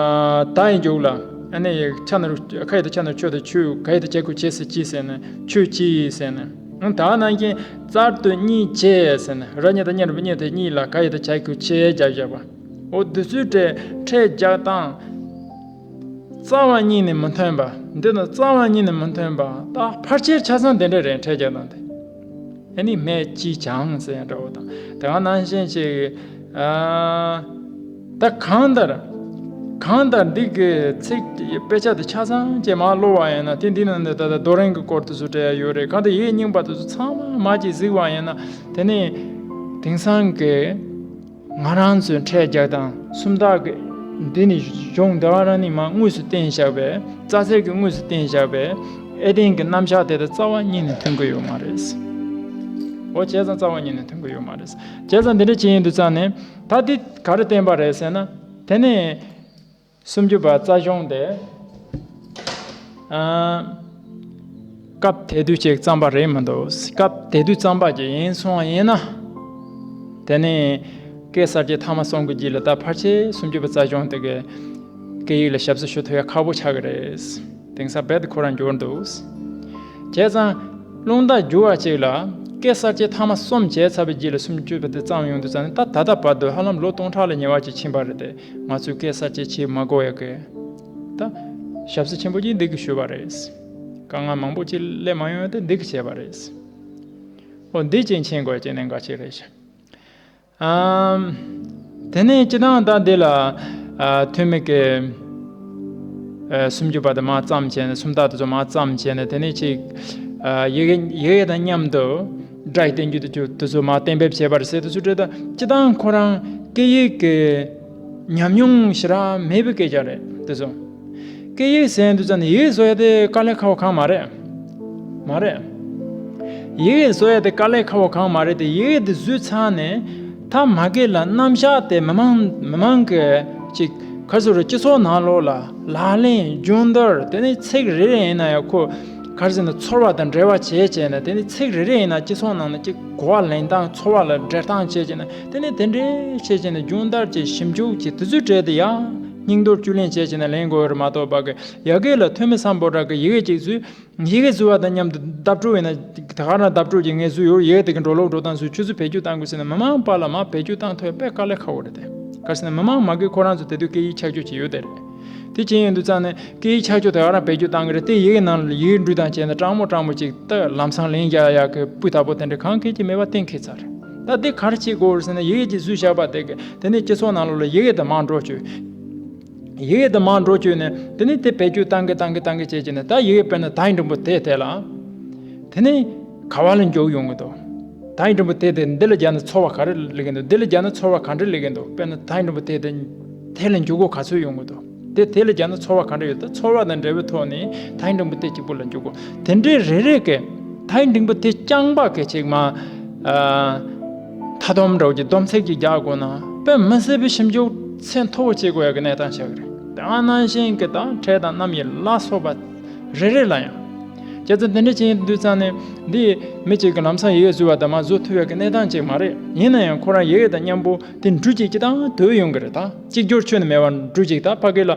ད་ཡི་མཇུག་ལ་ཨ་ནི་ཆ་ན་རུ་ཁ་ཡ་ད་ཆ་ན་ཆོ་ད་ཆུ། ག་ཡ་ད་ཆ་ཁུ་ཆེ་ཟེར་ཆེ་ཟེར་ནས་ཆུ་ཆེ་ཟེར་ནས། ད་ག་ནང་བཞིན་རྩལ་དུ་གཉིད་ཆེ་ཟེར་ནས། ར་ཉ་ད་ཉ་རུ་བ་ཉ་ད་གཉིད་ལ་ག་ཡ་ད་ཆ་ཁུ་ཆེ་རྒྱབ་བཞག་པ། འོ་འདི་ཚོའི་གྲས་ཕྲད་རྒྱག་སྟངས། རྩ་བ་ཉིད་ནས་མི་མཐུན་པ། འདི་ནི་རྩ་བ་ཉིད་ནས་མི་མཐུན་པ། ད་ཕལ་ཆེར་ཆ་ཚང་དེ་འདྲ་རེད། ཕྲད་རྒྱག་སྟངས་དེ། ཨ་ནི་སྨད་ཀྱི་བྱང་ཟེར་ཡང་འདྲ་བོ་དང་། དེ་ག་ནང་བཞིན་ཞིག་ཨ། ད་གང་ལྟར། གང་ལྟར་འདི་གི་ཚིག་དཔེ་ཆ་དེ་ཆ་ཚང་ཅིག་མར་ཀློག་པ་ཡིན་ན། དེ་འདི་ནང་དུ་ད་ལྟ་རྡོ་རིང་གི་སྐོར་དེ་ཚོ་འགྲེལ་ཡ་ཡོད་རེད། གང་ལྟར་ཡིག་རྙིང་པ་དེ་ཚོ་ཚང་མ་མར་ཅིག་གཟིགས་པ་ཡིན་ན། དེ་ནི་དེང་སང་གི་ང་རང་ཚོའི་ཕྲད་རྒྱག་སྟངས་སུམ་རྟགས་ཀྱི་འདི་ནི་གཞུང་འདི་ག་རང་ནི་མར་དངོས་སུ་བསྟན་བཞག་པའི། རྩ་ཚིག་གི་དངོས་སུ་བསྟན་བཞག་པའི་ཨེ་ལྡན་གྱི་རྣམ་གཞག་དེ་དང་རྩ་བ་ཉིད་ནས་མཐུན་གྱི་ཡོད་མ་རེད། འོ་བྱས་ཙང་རྩ་བ་ཉིད་ནས་མཐུན་གྱི་ཡོད་མ་རེད། བྱས་ཙང་འདི་འདྲ་བྱས་ཡིན་དུས་ཙང་ནས། ད་འདི་ག་རེ་བསྟན་པ་རེད་ཟེར་ན། དེ་ནས་སུམ་ཅུ་པ་རྩ་གཞུང་དེ། ཨ། སྐབས་དེ་དུས་ཅིག་བརྩམས་པ་རེད་མི་འདུག་སྐབས་དེ་དུས་བརྩམས་པ་ཅིག་ཡིན་སོང་བ་ཡིན་ན། དེ་ནས་སྐད་གསར་བཅད་ཐ་མ་གསུམ་གྱི་རྗེས་ལ་ད་ཕལ་ཆེར་སུམ་ཅུ་པ་རྩ་གཞུང་དེ་གའི་སྐད་ཡིག་ལ་ཞབས་ཞུ་ཞུ་ཐུབ་ཡ་ཁག་པོ་ཆགས་ཀྱི་རེད། དེང་སང་རྦད་དེ་ཁོ་རང་འགྱུར་འདུག་བྱས་ཙང་། རླུང་རྟ་བསྒྱུར་བ་ཅིག་ལ་སྐད་གསར་བཅད་ཐ་མ་གསུམ་བྱས་ཚར་བའི་རྗེས་ལ་སུམ་ཅུ་པ་དེ་བརྩམས་ཡོང་དུས་ཙང་ནས། ད་ད་ལྟ་བར་དུ་ཧ་ལམ་ལོ་སྟོང་ཕྲག་ལ་ཉེ་བ་ཅིག་ཕྱིན་པ་རེད་དེ། ང་ཚོས་སྐད་གསར་བཅད་བྱེད་མ་དགོས་ཡ་གི། ད་ཞབས་ཕྱི་ཆེན་པོ་ཅིག་འདི་གིས་ཞུས་པ་རེད། དཀའ་ངལ་མང་པོ་ཅིག་སླེབས་མ་ཡོང་ཡ་དེ་འདི་གིས་བྱས་པ་རེད། འོ་འདི་ཅིག་མཁྱེན་དགོས་ཅེས་ནན་ག་ཅིག་རེད་ཤག་ཨམ། དེ་ནས་སྤྱིར་བཏང་ད་འདི་ལ། ཨ། ཐོན་མི་གི། ཨ། སུམ་ཅུ་པ་དེ་མར་བརྩམས་བྱས་ནས། སུམ་རྟགས་དེ་ཚོ་མར་བརྩམས་བྱས་ནས། དེ་ནས་ཅིག་ཨ། ཡི་གེ་ཡི་གེ་དང་མཉམ་དུ་སྒྲ་ཡི་བསྟན་རྒྱུ་དེ་ཚོ་དེ་ཚོ་མར་གཏན་འབེབས་བྱས་པ་རེད་ཟེར། དེ་ཚོ་འདྲ་ད་སྤྱིར་བཏང་ཁོ་རང་སྐད་ཡིག་གི་ཉམས་མྱོང་ཞེ་དྲག་མེད་པའི་སྐད་ཆ་རེད་དེ་ཚོ། སྐད་ཡིག་ཟེར་དུས་ཙམ་ནས་ཡི་གེ་བཟོ་ཡ་དེ་དཀའ་ལས་ཁག་པོ་གང་མ་རེད། མ་རེད། ཡི་གེ་བཟོ་ཡ་དེ་དཀའ་ལས་ཁག་པོ་གང་མ་རེད་དེ། ཡི་གེ་དེ་བཟོས་ཚར་ནས་ད་མ་སྐད་ལ་རྣམ་གཞག་དེ་མི་མང་མི་མང་གི་ཅིག་ག་རེ་ཟེར་རེད། སྤྱི་ཚོགས་ནང་ལོགས་ལ་ལག་ལེན་སྦྱོང་བརྡར། དེ་ནས་ཚིག་རེ་རེ་ཡིན་ན་ཡང་ཁོ་ག་རེ་ཟེར་ན་ཚོར་བ་དང་འབྲེལ་བ་བྱས་བྱས་ནས། དེ་ནས་ཚིག་རེ་རེ་ཡིན་ན་སྤྱི་ཚོགས་ནང་ན་ཅིག་གོ་བ་ལེན་སྟངས། ཚོར་བ་ལ་འགྲེལ་སྟངས་བྱས་བྱས་ནས། དེ་ནས་དེ་འདྲའི་བྱས་བྱས་ནས་སྦྱོང་བརྡར་བྱས། ཞིབ་འཇུག་བྱས། དེ་ཚོའི་གྲས་དེ་ཡང་སྙིང་དོར་བཅུད་ལེན་བྱས་བྱས་ནས་ལེན་དགོས་རེད་མ་གཏོགས། ཕ་གི་ཡ་གི་ལ་ཐོན་མི་སམ་བྷོ་ཊ་གིས་ཡི་གེ་ཅིག་བཟོས། ཡི་གེ་བཟོ་བ་དང་མཉམ་དུ་ལྡབ་འགྲོ་ཡིན་ན། ད་ག་རང་ལྡབ་འགྲོ་ཅིག་ངས་བཟོས་ཡོད། ཡི་གེ་དེ་གི་འགྲོ་ལུགས་འགྲོ་སྟངས་བཟོས། ཁྱོད་ཚོས་བེད་སྤྱོད་གཏང་དགོས་ཟེར་ན། མི་མང་བར་ལ་མར་བེད་སྤྱོད་གཏང་ཐུབ་ཡ་དཔེ་དཀའ་ལས་ཁག་པོ་རེད་དེ། ག་རེ་ཟེར་ན་མི་མང་མ་གི་ཁོ་རང་ཚོ་དེ་དུས་སྐད་ཡིག་ཆག་སྐྱོ་ཅིག་ཡོད་དེ་རེད། དེ་ཅི་ཡིན་དུས་ཙང་ནས་སྐད་ཡིག་ཆག་སྐྱོ་དེ་ག་རང་བེད་སྤྱོད་གཏང་གི་རེད་དེ། ཡི་གེ་ནང་ལ་ཡི་གེ་འབྲུ་དང་བཅས་ནས་སྤྲང་མོ་སྤྲང་མོ་ཅིག་ད་ལམ་སང་ལེན་རྒྱག་ཡག་གི་སྤུས་དག་པོ་དེ་འདྲ་གང་གས་ཀྱིས་མེད་པ་གཏན་འཁེལ་ཚར་རེད། ད་དེ་ག་རེ་བྱེད་དགོས་རེད་ཟེར་ན། ཡི་གེ་ཅིག་བཟོས་བཞག་པ་དེ་གི་དེ་ནས་སྤྱི་ཚོགས་ནང་ལོགས་ལ་ཡི་གེ་དེ་མར་འགྲོ་བཅུག་ཡི་གེ་དེ་མར་འགྲོ་བཅུག་ནས་དེ་ནས་དེ་བེད་སྤྱོད་གཏང་གི་གཏང་གི་གཏང་གི་བྱས་བྱས་ནས། ད་ཡི་གེ་དཔེར་ན་དའི་འགྲེང་བུ་དེ་དེ་ལ། དེ་ནས་ག་བ་ལ་འཇུག་ཡོང་གི་འདུག་དའི་འགྲེང་བུ་དེ་དེ་འདི་ལ་སྦྱར་ན་ཚོར་བ་ག་རེ་སླེབས་ཀྱི་འདུག་འདི་ལ་སྦྱར་ན་ཚོར་བ་ག་འདྲ་སླེབས་ཀྱི་འདུག་དཔེར་ན་དའི་འགྲེང་བུ་དེ་དེ་དེ་ལ་འཇུག་སྒོ་ག་ཚོད་ཡོང་གི་འདུག་དེ་དེ་ལ་སྦྱར་ན་ཚོར་བ་ག་འདྲ་ཡོད། ད་ཚོར་བ་དང་འབྲེལ་བའི་ཐོག་ནས་དའི་འགྲེང་བུ་དེ་གཅིག་པུ་ལ་འཇུག་སྒོ། དེ་འདྲའི་རེ་རེ་གི་དའི་འགྲེང་བུ་དེ་རྐྱང་པ་གི་ཅིག་མ། ཨ། མཐའ་སྡོམ་འདྲ་བོ་ཅིག་སྡོམ་ཚིག་ཅིག་རྒྱག་དགོས་ན། དཔེ་མི་སྲིད་པའི་ཞིབ་འཇུག་ཚད་མཐོ་བོ་བྱེད་དགོས་ཡ་གི་གནས་སྟངས་ཆགས་ཀྱི་རེད། དེ་ཨ་ནང་བཞིན་གྱི་ད་ཕྲད་དང་རྣམ་དབྱེ་ལ་སོགས་པ་རེ་རེ་ལ་ཡང་། བྱས་ཙང་དེ་འདྲ་བྱེད་དུས་ཙང་ནས་འདི་མི་གཅིག་གིས་ལམ་སང་ཡི་གེ་བཟོས་པ་དང་མར་བཟོ་ཐུབ་ཡ་གི་གནས་སྟངས་ཅིག་མ་རེད། ཡིན་ན་ཡང་ཁོ་རང་ཡི་གེ་དང་མཉམ་པོ་དེ་འབྲུ་གཅིག་སྤྱིར་བཏང་དོད་ཡོང་གི་རེད། ད་གཅིག་སྦྱོར་ཁྱོན་ནས་མེད་པ་འབྲུ་གཅིག་ད་ཕ་གི་ལ།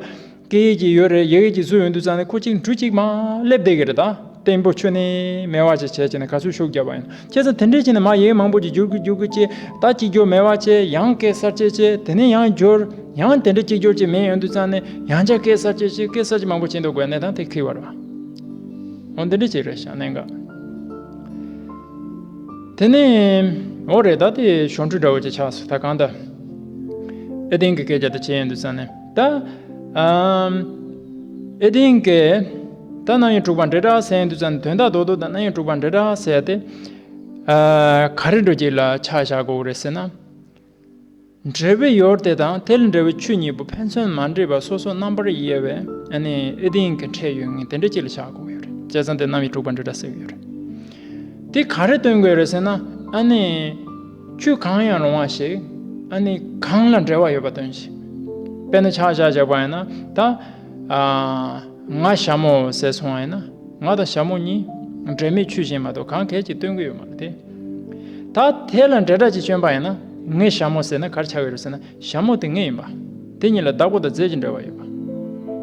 སྐད་ཡིག་ཅིག་ཡོད་རེད། ཡི་གེ་ཅིག་བཟོས་ཡོང་དུས་ཙང་ནས་ཁོ་གཅིག་འབྲུ་གཅིག་མར་སླེབས་བསྡད་ཀྱི་རེད། ད་བརྟན་པོ་ཁྱོན་ནས་མེད་པ་ཅིག་བྱས་བྱས་ནས་ག་ཚོད་ཤུགས་བརྒྱབ་པ་ཡིན། བྱས་ཙང་དེ་འདྲས་བྱས་ནས་མར་ཡི་གེ་མང་པོ་ཅིག་བསྒྱུར་གི་བསྒྱུར་གི་བྱས། ད་གཅིག་སྦྱོར་མེད་པ་བྱས། ཡང་སྐད་གསར་བཅད་བྱས། དེ་ནས་ཡང་སྦྱོར། ཡང་དེ་འདྲས་གཅིག་སྦྱོར་ཅིག་མེད་ཡོང་དུས་ཙང་ནས་ཡང་བསྐྱར་སྐད་གསར་བཅད་བྱས། སྐད་གསར་བཅད་མང་པོ་བྱེད་འདུག་དགོས་གནས་སྟངས་དེ་འཁེལ་བ་རེད་པ། འོ་འདི་འདྲས་ཅིག་རེད་ཤག་གནད་འགག་དེ་ནས་འོ་རེད། ད་དེ་གཞུང་འབྲུ་འདྲ་བོ་ཅིག་ཆགས་སོང་། ད་གང་ལྟར་ཨེ་ལྡན་གྱི་སྐད་ཆ་དེ་བྱས་ཡོང་དུས་ཙང་ནས། ད་ཨམ། ཨེ་ལྡན་གྱི་ད་རྣམ་དབྱེ་དྲུག་པ་འབྲེལ་སྒྲ་ཟེར་ཡོང་དུས་ཙང་ནས། དོན་དག་རྡོག་རྡོག་དང་རྣམ་དབྱེ་དྲུག་པ་འབྲེལ་སྒྲ་ཟེར་ཏེ། ཨ། ག་རེ་འདྲ་ཅིག་ལ་ཆ་བཞག་དགོས་རེད་ཟེར་ན། འབྲེལ་བའི་ཡུལ་དེ་དང་དེ་ལ་འབྲེལ་བའི་ཆོས་གཉིས་པོ་ཕན་ཚུན་མ་འདྲེས་པ་སོ་སོ་རྣམ་པར་དབྱེ་བའི་ཨ་ནི་ཨེ་ལྡན་གྱི་ཕྲད་ཡོད་མཁན་དེ་འདྲ་ཅིག་ལ་བཞག་དགོས་ཡོད་རེད། བྱས་ཙང་དེ་རྣམ་དབྱེ་དྲུག་པ་འབྲེལ་སྒྲ་ཟེར་གྱི་ཡོད་རེད། དེ་ག་རེ་སྟོན་དགོས་རེད་ཟེར་ན། ཨ་ནི་ཆོས་གང་ཡང་རུང་བ་ཞིག་ ཨ་ནི་གང་ལ་འབྲེལ་བ་ཡོད་པ་སྟོན་ཞིང་། དཔེར་ན་ཆ་བཞག་བཞག་པ་ཡིན་ན་ད། ཨ། ང་ཞྭ་མོ་ཟེར་སོང་བ་ཡིན་ན། ང་དང་ཞྭ་མོ་གཉིས་འབྲེལ་མེད་ཆོས་གཞན་མ་གཏོགས་གང་གལ་ཅིག་སྟོན་གྱི་ཡོད་མ་རེད་དེ། ད་དེ་ལ་འབྲེལ་སྒྲ་ཅིག་བསྐྱོན་པ་ཡིན་ན། ངའི་ཞྭ་མོ་ཟེར་ན་ག་རེ་ཆགས་ཀྱི་རེད་ཟེར་ན། ཞྭ་མོ་དེ་ངའི་ཡིན་པ། དེ་གཉིས་ལ་བདག་པོ་དང་རྫས་ཀྱི་འབྲེལ་བ་ཡོད་པ།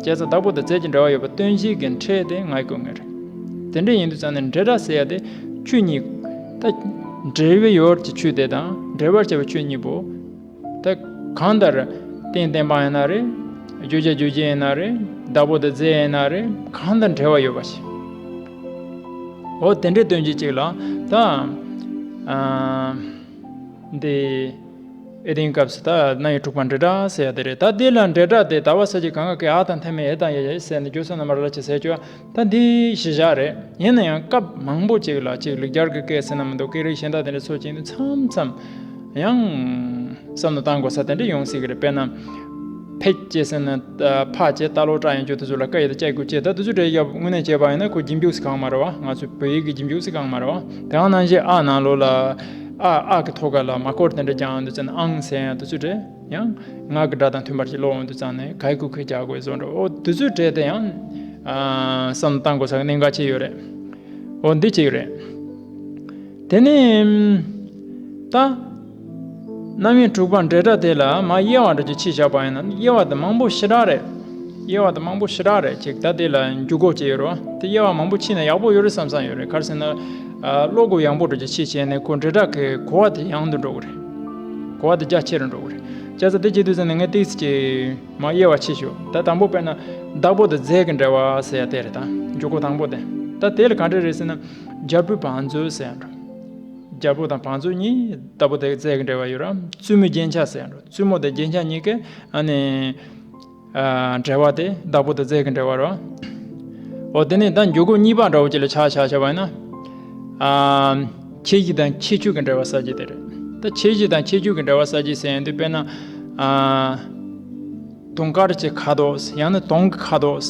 བྱས་ཙང་བདག་པོ་དང་རྫས་ཀྱི་འབྲེལ་བ་ཡོད་པ་སྟོན་བྱེད་ཀྱི་ཕྲད་དེ་ང་ཡི་སྐུ་དངོས་རེད། དེ་འདྲ་ཡིན་དུས་ཙང་ནས་འབྲེལ་སྒྲ་ཟེར་ཡ་དེ་ཆོས་གཉིས། ད་འབྲེལ་བའི་ཡུལ་གྱི་ཆོས་དེ་དང་འབྲེལ་བར་བྱ་བའི་ཆོས་གཉིས་པོ། ད་གང་ལྟར་རྟེན་བརྟེན་པ་ཡིན་ན་རེད། བརྗོད་བྱ་རྗོད་བྱེད་ཡིན་ན་རེད། བདག་པོ་དང་རྫས་ཡིན་ན་རེད། གང་དང་འབྲེལ་བ་ཡོད་པ་ཞིག་འོ་དེ་འདྲའི་དོན་གྱི་གཅིག་ལ་ད། ཨ། འདི། ཨེ་དེའི་སྐབས་སུ་ད་རྣམ་དབྱེ་དྲུག་པ་འབྲེལ་སྒྲ་ཟེར་ཡ་དེ་རེད། ད་འདི་ལ་འབྲེལ་སྒྲ་དེ་ད་བ་ས་ཀྱི་གང་ག་གི་ཨ་དང་མཐའ་མའི་ཨེ་དང་ཡ་ཡ་ཟེར་ནས་རྒྱུ་ས་ན་མ་ར་ལ་ཅི་ཟེར་ཆོག་ད་འདི་གཞི་བཞག་རེད། ཡིན་ན་ཡང་སྐབས་མང་པོ་ཅིག་ལ་ཅིག་ལེགས་སྦྱར་གྱི་སྐད་ཟེར་ན་མི་འདུག་སྐད་རིགས་གཞན་དག་དེ་འདྲ་ཚོ་ཅིག་ནི་མཚམས་མཚམས་ཡང་བསམ་བློ་བཏང་དགོས་ས་དེ་འདྲ་ཡོང་སྲིད་ཀྱི་རེད། དཔེར་ན། ཕེ་ཅེས་ཟེར་ན། ཕ་ཅེས་ཏ་ལོ་ཏྲ་ཡང་བརྗོད་དུས་ཚོད་ལ་ཀ་ཡི་ད་ཅ་གི་གུ་ཅེས་ད་དུས་ཚོད་འདྲ་ཡ་དངོས་གནས་བྱས་པ་ཡིན་ན་ཁོ་རྒྱན་འཇུག་སི་གང་མ་རེད་བ། ང་ཚོའི་བོད་ཡིག་གི་རྒྱན་འཇུག་སི་གང་མ་རེད་བ། དེ་ཡང་ནང་བཞིན་ཨ་ནང་ལོགས་ལ། ཨ་ཨ་གི་ཐོག་ཁ་ལ་མ་སྐོར་དེ་འདྲ་རྒྱག་ཡོང་དུས་ཙམ་ནས་ཨང་ཟེར་ཡང་དུས་ཚོད་འདྲ་ཡང་ང་གི་སྒྲ་དང་མཐུན་པར་ཅིག་ཀློག་ཡོང་དུས་ཙམ་ནས་ག་ཡི་གུ་ཁོས་རྒྱག་དགོས་བཟོ་འདྲ་འོ་དུས་ཚོད་འདྲ་དེ་ཡང་། བསམ་བློ་བཏང་དགོས་ས་གི་གནད་འགག་ཅིག་ཡོད་རེད། འོ་འདི་གཅིག་རེད། དེ་ནས། ད། རྣམ་དབྱེ་དྲུག་པ་འབྲེལ་སྒྲ་དེ་ལ་མ་དབྱེ་བ་འདྲ་ཅིག་ཕྱེ་བཞག་པ་ཡིན་ན་དབྱེ་བ་དེ་མང་པོ་ཞེ་དྲག་རེད། དབྱེ་བ་དེ་མང་པོ་ཞེ་དྲག་རེད་ཅིག་ད་དེ་ལ་འཇུག་སྒོ་ཅིག་ཡོད་རེད་བ། དེ་དབྱེ་བ་མང་པོ་ཕྱེ་ན་ཡག་པོ་ཡོད་རེད་བསམ་བསམ་ཡོད་རེད། ག་རེ་ཟེར་ན། ཨ། བློ་སྒོ་ཡངས་པོ་འདྲ་ཅིག་ཕྱེ་བྱས་ནས་ཁོ་འབྲེལ་སྒྲ་གི་གོ་བ་དེ་ཡང་དུ་འགྲོ་གི་རེད། གོ་བ་དེ་རྒྱ་ཆེ་རུ་འགྲོ་གི་རེད། བྱས་ཙང་དེ་བྱེད་དུས་ཙམ་ནས་ངས་ཏིག་ཙམ་ཅིག་མ་དབྱེ་བ་ཕྱེ་ཞུ། ད་དང་པོ་དཔེར་ན་བདག་པོ་དང་རྫས་ཀྱི་འབྲེལ་བ་ཟེར་ཡ་དེ་རེད། ད་འཇུག་སྒོ་དང་པོ་དེ། ད་དེ་ལ་ག་འདྲ་རེད་ཟེར་ན། རྒྱལ་པོའི་བང་མཛོད་ཟེར་ཡ་འགྲོ། རྒྱལ་པོ་དང་བང་མཛོད་གཉིས་བདག་པོ་དང་རྫས་ཀྱི་འབྲེལ་བ་ཡོད་ར། བཙུན་མོའི་རྒྱན་ཆ་ཟེར་ཡ་འགྲོ། བཙུན་མོ་དང་རྒྱན་ཆ་གཉིས་ཀའི་ཨ་ནི། ཨ། འབྲེལ་བ་དེ་བདག་པོ་དང་རྫས་ཀྱི་འབྲེལ་བ་རེད་བ། འོ་དེ་ནས་ད་འཇུག་སྒོ་གཉིས་པ་འདྲ་བོ་ཅིག་ལ་ཆ་བཞག་བཞག་པ་ཡིན་ན། ཨ། ཁྱད་གཞི་དང་ཁྱད་ཆོས་ཀྱི་འབྲེལ་བ་གསལ་བྱེད་དེ་རེད། ད་ཁྱད་གཞི་དང་ཁྱད་ཆོས་ཀྱི་འབྲེལ་བ་གསལ་བྱེད་ཟེར་ཡོང་དུས་དཔེར་ན། ཨ། དུང་དཀར་གྱི་ཁ་དོག་ཡང་ན་དུང་གི་ཁ་དོག་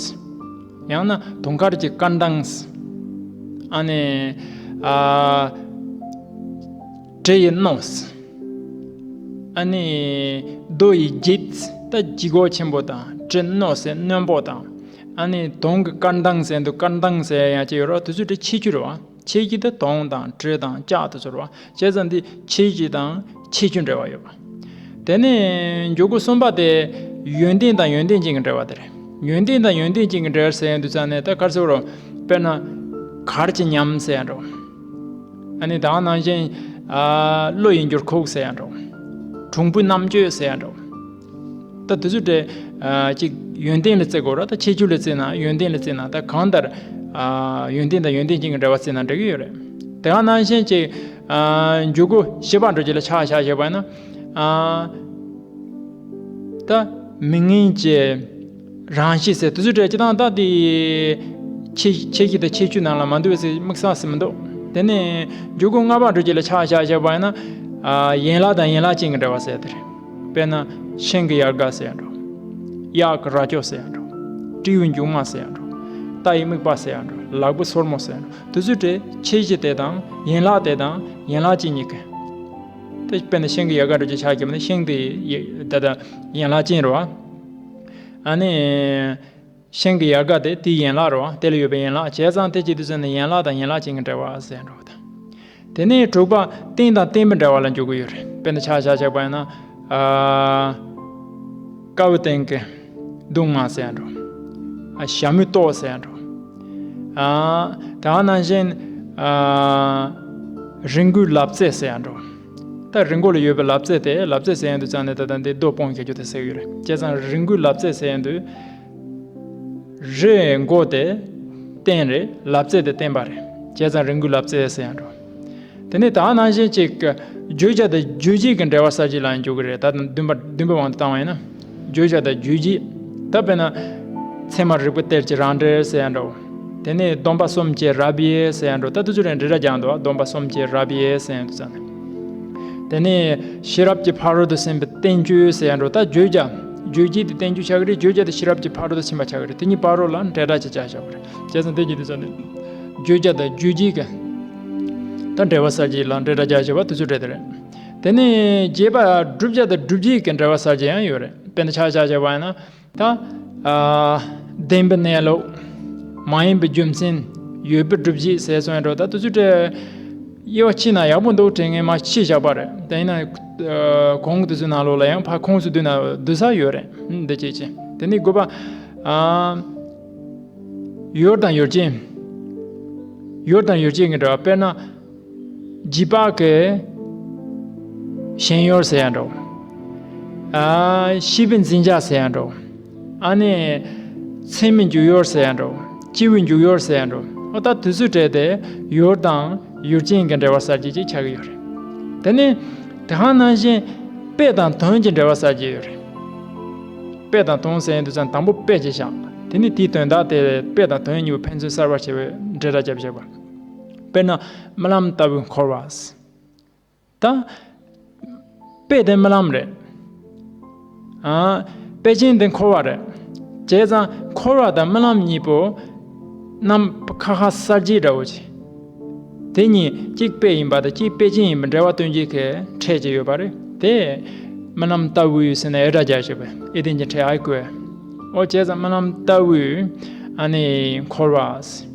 ཡང་ན་དུང་དཀར་གྱི་སྐར་མདངས། ཨ་ནི། ཨ། དྲི་ཡི་སྣོད། ཨ་ནི། རྡོ་ཡི་བརྒྱད། ད་ལྗིད་ཁོག་ཆེན་པོ་དང་དྲི་སྣོད་ཟེར་རྣོན་པོ་དང་། ཨ་ནི་དུང་གི་སྐར་མདངས་ཟེར་འདུག་སྐར་མདངས་ཟེར་ཡང་ཅིག་ཡོད་རེད། དེ་ཚོ་དེ་ཁྱད་ཆོས་རེད་བ། ཁྱད་གཞི་དེ་དུང་དང་དྲི་དང་ལྕགས་དེ་ཚོ་རེད་བ། བྱས་ཙང་འདི་ཁྱད་གཞི་དང་ཁྱད་ཆོས་འབྲེལ་བ་ཡོད་པ། དེ་ནས་འཇུག་སྒོ་གསུམ་པ་དེ་ཡོན་ཏན་དང་ཡོན་ཏན་ཅན་གྱི་འབྲེལ་བ་དེ་རེད། ཡོན་ཏན་དང་ཡོན་ཏན་ཅན་གྱི་འབྲེལ་བ་ཟེར་ཡོང་དུས་ཙང་ནས་ད་ག་རེ་ཟེར་དགོས་རེད། དཔེར་ན། གར་གྱི་ཉམས་ཟེར་ཡ་འགྲོ། ཨ་ནི་ད་ག་ནང་བཞིན། ཨ། བློ་ཡི་འགྱུར་ཁུག་ཟེར་ཡ་འགྲོ། གྲུང་པོའི་རྣམ་དཔྱོད་ཟེར་ཡ་འགྲོ། ད་དེ་ཚོ་དེ། ཨ། ཅིག་ཡོན་ཏན་ལ་བརྩི་དགོས་ར། ད་ཁྱད་ཆོས་ལ་བརྩིས་ན་ཡོན་ཏན་ལ་བརྩིས་ན་ད་གང་ལྟར། ཨ། ཡོན་ཏན་དང་ཡོན་ཏན་ཅན་གྱི་འབྲེལ་བ་བརྩིས་ན་འགྲིག་གི་ཡོད་རེད། དེ་ག་ནང་བཞིན་ཅིག་ཨ། འཇུག་སྒོ་བཞི་པ་འདྲ་ཅིག་ལ་ཆ་བཞག་བཞག་པ་ཡིན་ན། ཨ། ད་མིང་ངན་གྱི་རང་བཞིན་ཟེར་དེ་ཚོ་འདྲ་ཅིག་དང་ད་དེ་ཁྱད་ཁྱད་གཞི་དང་ཁྱད་ཆོས་ནང་ལ་མ་འདུས་པ་ཟེར་དམིགས་བསལ་ཟེར་མི་འདུག་དེ་ནས་འཇུག་སྒོ་ལྔ་པ་འདྲ་ཅིག་ལ་ཆ་བཞག་བཞག་པ་ཡིན་ན། ཨ། ཡན་ལག་དང་ཡན་ལག་ཅན་གྱི་འབྲེལ་བ་ཟེར་དེ་རེད། དཔེར་ན་ཤིང་གི་ཡལ་ག་ཟེར་ཡ་འགྲོ། གཡག་གི་རྭ་ཅོ་ཟེར་ཡ་འགྲོ། སྤྲེའུའི་མཇུག་མ་ཟེར་ཡ་འགྲོ། རྟ་ཡི་རྨིག་པ་ཟེར་ཡ་འགྲོ། ལག་པའི་སོར་མོ་ཟེར་ཡ་འགྲོ། དེ་ཚོ་དེ་ཁྱད་གཞི་དེ་དང་ཡན་ལག་དེ་དང་ཡན་ལག་ཅན་གཉིས་ཀ། དེ་དཔེར་ན་ཤིང་གི་ཡལ་ག་འདྲ་ཅིག་ཆ་བཞག་པ་ན་ཤིང་དེ་ཡི་ད་ལྟ་ཡན་ལག་ཅན་རེད་བ། ཨ་ནི། ཤིང་གི་ཡལ་ག་དེ་དེའི་ཡན་ལག་རེད་བ། དེ་ལ་ཡོད་པའི་ཡན་ལག་བྱས་ཙང་དེ་བྱེད་དུས་ཙམ་ནས་ཡན་ལག་དང་ཡན་ལག་ཅན་གྱི་འབྲེལ་བ་ཟེར་འགྲོ་བ་དང་། དེ་ནས་དྲུག་པ་རྟེན་དང་བརྟེན་པའི་འབྲེལ་བ་ལ་འཇུག་གི་ཡོད་རེད། དཔེར་ན་ཆ་བཞག་བཞག་པ་ཡིན་ན། ཨ། དཀར་པོའི་སྟེང་གི་མདུང་མ་ཟེར་ཡ་འགྲོ། ཨ། ཞྭ་མོའི་ཏོག་ཟེར་ཡ་འགྲོ། ཨ། དེ་ག་ནང་བཞིན། ཨ། རི་མགོའི་ལབ་རྩེ་ཟེར་ཡ་འགྲོ། ད་རི་མགོ་ལ་ཡོད་པའི་ལབ་རྩེ་དེ་ལབ་རྩེ་ཟེར་ཡ་འདུག་ཙང་ནས་ད་ལྟ་འདི་རྡོ་སྤུངས་བྱེད་རྒྱུ་དེ་ཟེར་གྱི་ཡོད་རེད། བྱས་ཙང་རི་མགོའི་ལབ་རྩེ་ཟེར་ཡ་འདུག་རི་མགོ་དེ་རྟེན་རེད། ལབ་རྩེ་དེ་བརྟེན་པ་རེད། བྱས་ཙང་རི་མགོའི་ལབ་རྩེ་ཟེར་ཡ་འགྲོ། དེ་ནས་ད་ནང་བཞིན་ཅིག་བརྗོད་བྱ་དང་རྗོད་བྱེད་ཀྱི་འབྲེལ་བ་གསལ་བྱེད་ལ་འཇུག་གི་རེད། ད་བདུན་པ་བདུན་པའི་དབང་དུ་བཏང་བ་ཡིན་ན། བརྗོད་བྱ་དང་རྗོད་བྱེད། ད་དཔེར་ན། ཚད་མ་རིག་པའི་གཏེར་གྱི་རང་འགྲེལ་ཟེར་ཡ་འདྲ་བོ། དེ་ནས་སྡོམ་པ་གསུམ་གྱི་རབ་དབྱེ་ཟེར་ཡ་འདྲ་བོ། ད་དེ་ཚོ་རེ་འབྲེལ་སྒྲ་རྒྱག་འདུག་སྡོམ་པ་གསུམ་གྱི་རབ་དབྱེ་ཟེར་ཡ་འདུག་ཙང་ནས། དེ་ནས་ཤེས་རབ་ཀྱི་ཕ་རོལ་ཏུ་ཕྱིན་པའི་བསྟན་བཅོས་ཟེར་ཡ་འདྲ་བོ། ད་བརྗོད་བྱ། རྗོད་བྱེད་དེ་བསྟན་བཅོས་ཆགས་ཀྱི་རེད། བརྗོད་བྱ་དེ་ཤེས་རབ་ཀྱི་ཕ་རོལ་ཏུ་ཕྱིན་པ་ཆགས་ཀྱི་རེད། དེ་གཉིས་བར་རོ་ལ་འབྲེལ་སྒྲ་ཅིག་བྱ་བཞག་པ་རེད། བྱས་ཙང་དེ་གཉིས་དེ་ཚོ་ནི། བརྗོད་བྱ་དང་རྗོད་བྱེད་ཀྱི། ད་འབྲེལ་བ་གསལ་བྱེད་ལ་འབྲེལ་སྒྲ་བྱ་བཞག་པ་དེ་ཚོ་འབྲེལ་དེ་རེད། དེ་ནས་རྒྱས་པ་བསྒྲུབ་བྱ་དང་བསྒྲུབ་བྱེད་ཀྱི་འབྲེལ་བ་གསལ་བྱེད་ཡང་ཡོད་རེད། དཔེར་ན་ཆ་བཞག་བྱས་པ་ཡིན་ན། ད། ཨ། བདེན་པའི་གནས་ལུགས། མ་ཡིན་པའི་རྒྱུ་མཚན། ཡོད་པའི་སྒྲུབ་བྱེད་ཟེར་སོང་ཡ་འགྲོ། ད་དེ་ཚོའི་གྲས་དབྱེ་བ་ཕྱེ་ན་ཡག་པོ་འདུག་དྲན་ངས་མར་ཕྱེ་བཞག་པ་རེད། དེ་ཡིན་ན། ཨ། གོང་གི་དེ་ཚོའི་ནང་ལོགས་ལ་ཡང་ཕར་ཁོངས་སུ་བསྡུས་ན་བསྡུ་ས་ཡོད་རེད། འདི་བྱས་བྱས། དེ་ནས་དགུ་པ། ཨ། ཡུལ་དང་ཡུལ་ཅན། ཡུལ་དང་ཡུལ་ཅན་གྱི་འབྲེལ་བ། དཔེར་ན། རྗེས་དཔག་གི་ཞེན་ཡུལ་ཟེར་ཡ་འགྲོ། ཨ། ཤེས་པའི་འཛིན་བྱ་ཟེར་ཡ་འགྲོ། ཨ་ནི། ཚད་མའི་འཇུག་ཡུལ་ཟེར་ཡ་འགྲོ། སྐྱེ་བོའི་འཇུག་ཡུལ་ཟེར་ཡ་འགྲོ། འོ་ད་དེ་ཚོའི་གྲས་དེ་ཡུལ་དང་ཡུལ་ཅན་གྱི་འབྲེལ་བ་གསལ་བྱེད་ཅིག་ཆགས་ཀྱི་ཡོད་རེད། དེ་ནས་དེ་ག་ནང་བཞིན་དཔེ་དང་དོན་གྱི་འབྲེལ་བ་གསལ་བྱེད་ཡོད་རེད། དཔེ་དང་དོན་ཟེར་ཡ་དུས་ཙམ་དང་པོ་དཔེ་ཅིག་བཞག་དེ་ནས་དེའི་དོན་དག་དེ་དཔེ་དང་དོན་གཉིས་པོ་ཕན་ཚུན་གསར་བར་བྱེད་པའི་འབྲེལ་སྒྲ་རྒྱབ་བྱེད་པ། དཔེར་ན། རྨི་ལམ་ལྟ་བུའི་འཁོར་བ། ད། དཔེ་དེ་རྨི་ལམ་རེད། ཨ། དཔེ་ཅན་དེ་འཁོར་བ་རེད། བྱས་ཙང་འཁོར་བ་དང་རྨི་ལམ་གཉིས་པོ། རྣམ་ཁ་ཁ་གསལ་བྱེད་འདྲ་བོ་ཅིག་དེ་གཉིས་གཅིག་དཔེ་ཡིན་པ་དང་གཅིག་དཔེ་ཅན་ཡིན་པའི་འབྲེལ་བ་སྟོན་བྱེད་ཀྱི་ཕྲད་ཅིག་ཡོད་པ་རེད། དེ། རྨི་ལམ་ལྟ་བུའི་ཟེར་ན་ཨེ་སྒྲ་རྒྱག་བྱེད་པ། ཨེ་དོན་གྱི་ཕྲད་ཨའི་བཀོད། འོ་བྱས་ཙང་རྨི་ལམ་ལྟ་བུའི། ཨ་ནི་འཁོར་བ།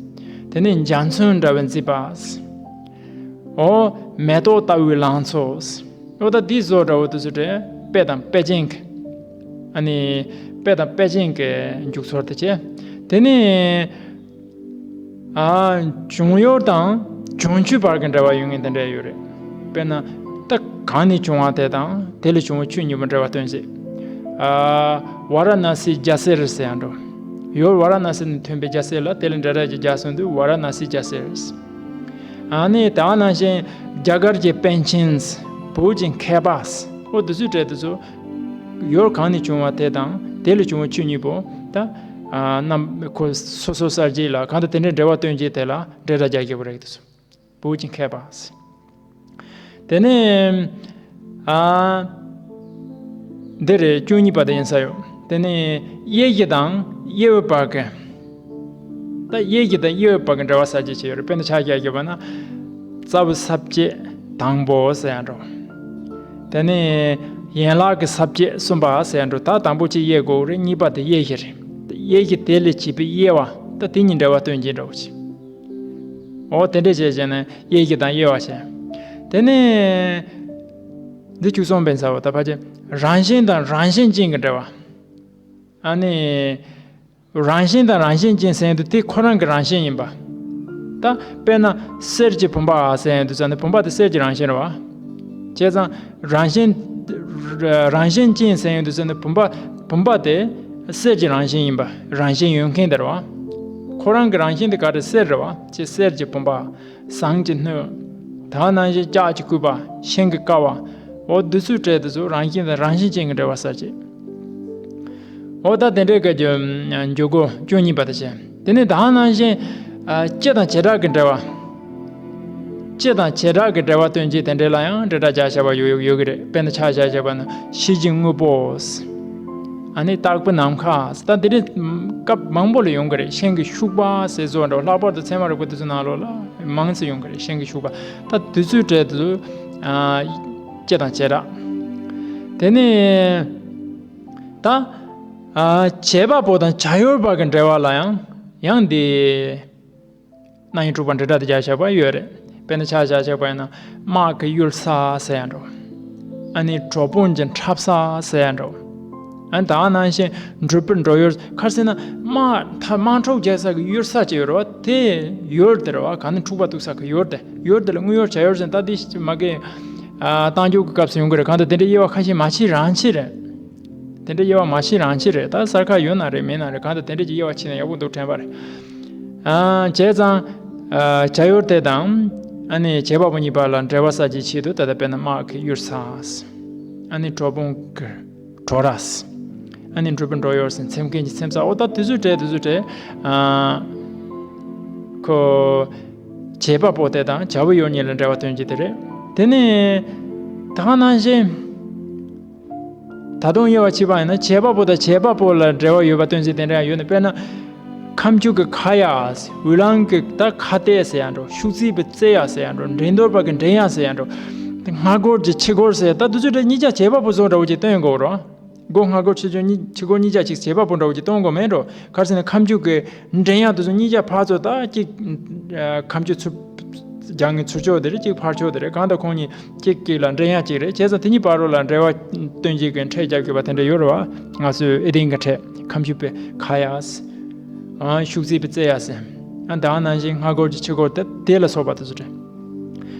དེ་ནས་འཇའ་ཚོན་འདྲ་བའི་མཛེས་པ། འོ། མེ་ཏོག་ལྟ་བུའི་ལང་ཚོ། འོ་ད་འདི་བཟོ་འདྲ་བོ་དེ་ཚོ་དེ་དཔེ་དང་དཔེ་ཅན་གྱི། ཨ་ནི། དཔེ་དང་དཔེ་ཅན་གྱི་འཇུག་ཚུལ་དེ་བྱས། དེ་ནས། ཨ། བྱུང་ཡུལ་དང་བྱུང་ཆོས་བར་གྱི་འབྲེལ་བ་ཡོད་མཁན་དེ་འདྲ་ཡོད་རེད། དཔེར་ན། ད་གང་ནས་བྱུང་བ་དེ་དང་དེ་ལས་བྱུང་བའི་ཆོས་གཉིས་པོ་འབྲེལ་བ་སྟོན་བྱེད། ཨ། ཝཱ་ར་ཎ་སིའི་རྒྱ་ཟེར་ཟེར་ཡང་འགྲོ། ཡུལ་ཝཱ་ར་ཎ་སི་ནས་ཐོན་པའི་རྒྱ་ཟེར་ལ་དེ་ལ་འབྲེལ་སྒྲ་གི་རྒྱ་གསུངས་དུས་ཝཱ་ར་ཎ་སིའི་རྒྱ་ཟེར། ཨ་ནི་ད་ནང་བཞིན་རྒྱ་གར་གྱི་པཎ་ཆེན། བོད་ཀྱི་མཁས་པ། འོ་དེ་ཚོའི་གྲས་དེ་ཚོ། ཡུལ་གང་ནས་བྱུང་བ་དེ་དང་དེ་ལས་བྱུང་བའི་ཆོས་གཉིས་པོ་ད། ཨ། རྣམ་ཁོ་སོ་སོ་གསལ་བྱེད་ལ་གང་ལྟར་དེ་འདྲའི་འབྲེལ་བ་སྟོན་བྱེད་དེ་ལ་འབྲེལ་སྒྲ་རྒྱག་དགོས་པ་རེད་དེ་ཚོ། བོད་ཀྱི་མཁས་པ། དེ་ནས། ཨ། འདི་རེད། བཅུ་གཉིས་པ་དེ་ཡིན་ས་ཡོད། དེ་ནས་དབྱེ་གཞི་དང་དབྱེ་བའི་བར་གྱི། ད་དབྱེ་གཞི་དང་དབྱེ་བའི་བར་གྱི་འབྲེལ་བ་གསལ་བྱེད་ཅིག་ཡོད་རེད། དཔེར་ན་ཆ་བཞག་བྱས་པ་ན། རྩ་བའི་ས་བཅད་དང་པོ་ཟེར་ཡང་འགྲོ། དེ་ནས་ཡན་ལག་གི་ས་བཅད་གསུམ་པ་ཟེར་ཡང་འགྲོ། ད་དང་པོ་གཅིག་དབྱེ་དགོས་རེད། གཉིས་པ་དེ་དབྱེ་གཞི་རེད། དབྱེ་གཞི་དེ་ལས་བྱས་པའི་དབྱེ་བ། ད་དེ་གཉིས་འབྲེལ་བ་སྟོན་བྱེད་འདྲ་བོ་ཅིག་འོ་དེ་འདྲས་བྱས་བྱས་ནས་དབྱེ་གཞི་དང་དབྱེ་བ་བྱས། དེ་ནས། འདི་བཅུ་གསུམ་པའི་ས་བོ་ད་ཕལ་ཆེར་རང་བཞིན་དང་རང་བཞིན་ཅན་གྱི་འབྲེལ་བ། ཨ་ནི། རང་བཞིན་དང་རང་བཞིན་ཅན་ཟེར་དུས་དེ་ཁོ་རང་གི་རང་བཞིན་ཡིན་པ། ད་དཔེར་ན་གསེར་གྱི་བུམ་པ་ཟེར་དུས་ཙམ་ནས་བུམ་པ་དེ་གསེར་གྱི་རང་བཞིན་རེད་བ། བྱས་ཙང་རང་བཞིན། རང་བཞིན་ཅན་ཟེར་དུས་ཙམ་ནས་བུམ་པ། བུམ་པ་དེ་གསེར་གྱི་རང་བཞིན་ཡིན་པ། རང་བཞིན་ཡོད་མཁན་དེ་རེད་བ། ཁོ་རང་གི་རང་བཞིན་དེ་ག་རེ་གསེར་རེད་བ། ཅེས་གསེར་གྱི་བུམ་པ། ཟངས་ཀྱི་སྣོད། ད་ནང་བཞིན་ལྕགས་ཀྱི་སྐུད་པ། ཤིང་གི་ཀ་བ། འོ་འདི་ཚོའི་གྲས་དེ་ཚོ་རང་བཞིན་དང་རང་བཞིན་ཅན་གྱི་འབྲེལ་བ་གསལ་བྱེད། འོ་ད་དེ་འདྲའི་སྐད་ཀྱི་འཇུག་སྒོ་བཅུ་གཉིས་པ་དེ་བྱས། དེ་ནས་ད་ནང་བཞིན། ཨ། སྤྱི་དང་བྱེ་བྲག་གི་འབྲེལ་བ། སྤྱི་དང་བྱེ་བྲག་གི་འབྲེལ་བ་སྟོན་བྱེད་དེ་འདྲའི་ལ་ཡང་འབྲེལ་སྒྲ་རྒྱག་བྱ་བ་ཡོད་ཡོད་ཀྱི་རེད། དཔེར་ན་ཆ་བཞག་བྱས་པ་ན་ཤེལ་གྱི་དངོས་པོ། ཨ་ནི་སྟག་པའི་ནམ་མཁའ། ད་དེ་འདྲའི་སྐབས་མང་པོ་ལ་ཡོང་གི་རེད། ཤིང་གི་ཤུག་པ་ཟེར་བཟོ་འདྲ་བོ། ལྷག་པར་དུ་ཚད་མ་རིག་པ་དེ་ཚོ་ནང་ལོགས་ལ་མང་ཙམ་ཡོང་གི་རེད། ཤིང་གི་ཤུག་པ། ད་དེ་ཚོའི་གྲས་དེ་ཚོ། ཨ། སྤྱི་དང་བྱེ་བྲག་དེ་ནས་ད། ཨ། བྱེད་པ་པོ་དང་བྱ་ཡུལ་བར་གྱི་འབྲེལ་བ་ལ་ཡང་ཡང་འདི། རྣམ་དབྱེ་དྲུག་པ་འབྲེལ་སྒྲ་དེ་རྒྱག་བྱ་བ་ཡོད་རེད། དཔེར་ན་ཆ་བཞག་བྱས་པ་ཡིན་ན་དམག་གི་གཡུལ་ས་ཟེར་ཡང་འགྲོ། ཨ་ནི་གྲུ་དཔོན་གྱི་འཁྲབ་ས་ཟེར་ཡང་འགྲོ། ཨ་ནི་ད་ནང་བཞིན་འགྲུལ་པའི་འགྲོ་ཡུལ། ག་རེ་ཟེར་ན་དམག་ད་དམག་འཁྲུག་རྒྱག་ས་གི་གཡུལ་ས་ཅིག་ཡོད་རེད་བ། དེ་ཡུལ་དེ་རེད་བ། གང་ནས་འཁྲུག་པ་གཏུག་ས་གི་ཡུལ་དེ། ཡུལ་དེ་ལ་དངོས་ཡུལ་བྱ་ཡུལ་ཟེར། ད་འདི་མ་གི། ཨ། རྟགས་འཇུག་གི་སྐབས་སུ་ཡོང་གི་རེད། གང་ལྟར་དེ་འདྲའི་དབྱེ་བ་ཁ་ཤས་མ་ཕྱེ་རང་ཕྱེ་རེད། དེ་འདྲའི་དབྱེ་བ་མ་ཕྱེ་རང་ཕྱེ་རེད། ད་གསར་ཁ་ཡོད་ན་རེད་མེད་ན་རེད། གང་ལྟར་དེ་འདྲའི་གི་དབྱེ་བ་ཕྱེ་ན་ཡག་པོ་འདུག་དྲན་པ་རེད། ཨ། བྱས་ཙང་། ཨ། བྱ་ཡུལ་དེ་དང་། ཨ་ནི་བྱེད་པ་པོ་གཉིས་བར་ལ་འབྲེལ་བ་གསལ་བྱེད་ཆེད་དུ་ད་ལྟ་དཔེར་ན་དམག་གི་གཡུལ་ས། ཨ་ནི་གྲུ་དཔོན་གྱི་གྲོ་ར། ཨ་ནི་འགྲུལ་པའི་འགྲོ་ཡུལ་ཟེར། འཚེམ་མཁན་གྱི་འཚེམ་ས། འོ་ད་དེ་ཚོའི་གྲས་དེ་ཚོའི་གྲས། ཨ། ཁོ། བྱེད་པ་པོ་དེ་དང་བྱ་བའི་ཡུལ་གཉིས་ལ་འབྲེལ་བ་སྟོན་གྱི་དེ་རེད། དེ་ནས་ད་ག་ནང་བཞིན། ད་དུང་དབྱེ་བ་ཕྱེ་བ་ཡིན་ན་བྱེད་པ་པོ་དང་བྱེད་པ་པོ་ལ་འབྲེལ་བ་ཡོད་པ་སྟོན་ཚུལ་དེ་འདྲ་ཡང་ཡོད་ནི། དཔེར་ན། ཁ་མཆུ་གི་ཁ་ཡ། འོད་རླུང་གི་ད་ཁ་གཏད་ཟེར་ཡང་འགྲོ། ཤུགས་བརྩེ་བའི་བརྩེ་ཡ་ཟེར་ཡང་འགྲོ། འགྲན་བསྡུར་བ་གི་འགྲན་ཡ་ཟེར་ཡང་འགྲོ། སྔ་སྒོར་གྱི་ཕྱི་སྒོར་ཟེར། ད་དུས་ཚོད་དེ་གཉིས་ཆ་བྱེད་པ་པོ་བཟོ་འདྲ་བོ་ཅིག་སྟོན་དགོས་རོ། སྒོ་སྔ་སྒོར་ཕྱི་སྒོར་གཉིས་ཕྱི་སྒོར་གཉིས་ཆ་ཅིག་བྱེད་པ་པོ་འདྲ་བོ་ཅིག་སྟོན་དགོས་མེད་འགྲོ། ག་རེ་ཟེར་ན་ཁ་མཆུ་གི་འགྲན་ཡ་དེ་ཚོ་གཉིས་ཆ་ཕར་ཚུར། ད་གཅིག་ཨ་ཁ་མཆུ་ཚུར་རྒྱག་མཁན་ཚུར་ཕྱོགས་དེ་རེད། གཅིག་ཕར་ཕྱོགས་དེ་རེད། གང་ལྟར་ཁོང་གཉིས་གཅིག་གཅིག་ལ་འགྲན་ཡ་གཅིག་རེད། བྱས་ཙང་དེ་གཉིས་བར་རོ་ལ་འབྲེལ་བ་སྟོན་བྱེད་ཀྱི་ཕྲད་རྒྱབ་དགོས་པ་དེ་འདྲ་ཡོད་རེད་བ། ང་ཚོའི་ཨེ་ཏིང་གི་ཕྲད། ཁ་མཆུ་པའི་ཁ་ཡ་ཟེར། ཨ་ཤུག་རྩིས་པའི་རྩེ་ཡ་ཟེར། ཨ་ད་ནང་བཞིན་སྔ་སྒོར་གྱི་ཕྱི་སྒོར་དེ་དེ་ལ་སོགས་པ་དེ་ཚོ་རེད།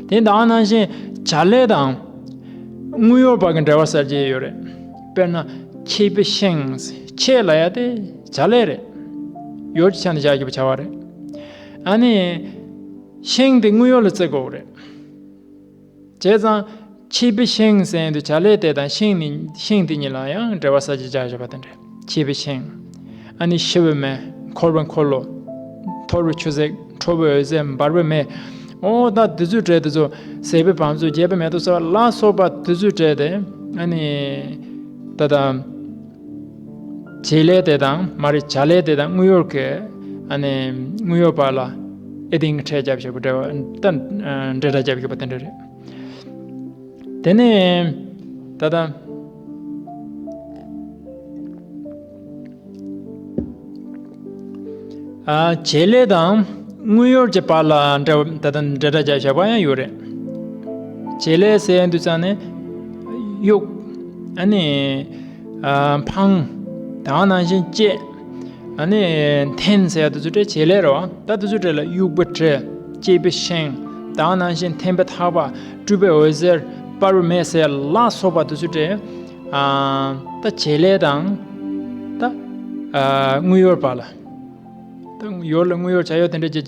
དེ་ད་ནང་བཞིན་བྱ་ལས་དང་དངུལ་གཡོར་བར་གྱི་འབྲེལ་བ་གསར་བརྗེ་ཡོད་རེད། དཔེར་ན་ཆད་པའི་ཤིང་། ཆད་ལབ་ཡ་དེ་བྱ་ལས་རེད། གཡོར་གྱི་ཆ་ནས་བཞག་རྒྱུ་བྱ་བ་རེད། ཨ་ནི་ཤིང་དེ་དངུལ་གཡོར་ལ་བརྩི་དགོས་རེད། བྱས་ཙང་ཆད་པའི་ཤིང་ཟེར་དུས་བྱ་ལས་དེ་དང་ཤིང་ནི་ཤིང་དེ་གཉིས་ལ་ཡང་འབྲེལ་བ་གསར་བརྗེ་བྱ་བཞག་པ་དེ་འདྲ། ཆད་པའི་ཤིང་། ཨ་ནི་ཤི་བའི་མེ། འཁོར་བའི་འཁོར་ལོ། འཐོར་བའི་ཆུ་ཟེགས། འཁྲོག་པའི་འོད་ཟེར། འབར་བའི་མེ། ཨོ་ད་དེ་ཚོའི་གྲས་དེ་ཚོ། ཟད་པའི་བང་མཛོད། རྒྱས་པའི་མེ་ཏོག་ཟེར་བ་ལ་སོགས་པ་དེ་ཚོའི་གྲས་དེ། ཨ་ནི་ད་ལྟ་བྱེད་ལས་དེ་དང་མ་རེད། བྱ་ལས་དེ་དང་དངུལ་གཡོར་གྱི། ཨ་ནི་དངུལ་གཡོར་བར་ལ་ཨེ་ཏིང་གི་ཕྲད་རྒྱབ་བཞག་པ་འདྲ་བ། ད་འབྲེལ་སྒྲ་རྒྱབ་བཞག་པ་དེ་འདྲ་རེད། དེ་ནས་ད་ལྟ་ཨ་བྱེད་ལས་དང་དངུལ་གཡོར་གྱི་བར་ལ་འབྲེལ་ད་ལྟ་འབྲེལ་སྒྲ་རྒྱབ་བཞག་པ་ཡང་ཡོད་རེད། བྱེད་ལས་ཟེར་དུས་ཙང་ནས་གཡུག་ཨ་ནི་ཨ་འཕང་། ད་ནང་བཞིན་བཅད། ཨ་ནི་འཐེན་ཟེར་ཡ་དེ་ཚོ་གྲས་བྱེད་ལས་རེད་བ། ད་དེ་ཚོ་གྲས་ལ་གཡུག་པའི་གྲས། བཅད་པའི་ཤིང་། ད་ནང་བཞིན་འཐེན་པའི་ཐག་པ། འཁྲུག་པའི་འོད་ཟེར། འབར་བའི་མེ་ཟེར་ལ་སོགས་པ་དེ་ཚོ་གྲས། ཨ་ད་བྱེད་ལས་དང་ད་ཨ་དངུལ་གཡོར་བར་ལ། ད་གཡོར་ལ་དངུལ་གཡོར་བྱ་ཡོད་དེ་འདྲ་ཅིག་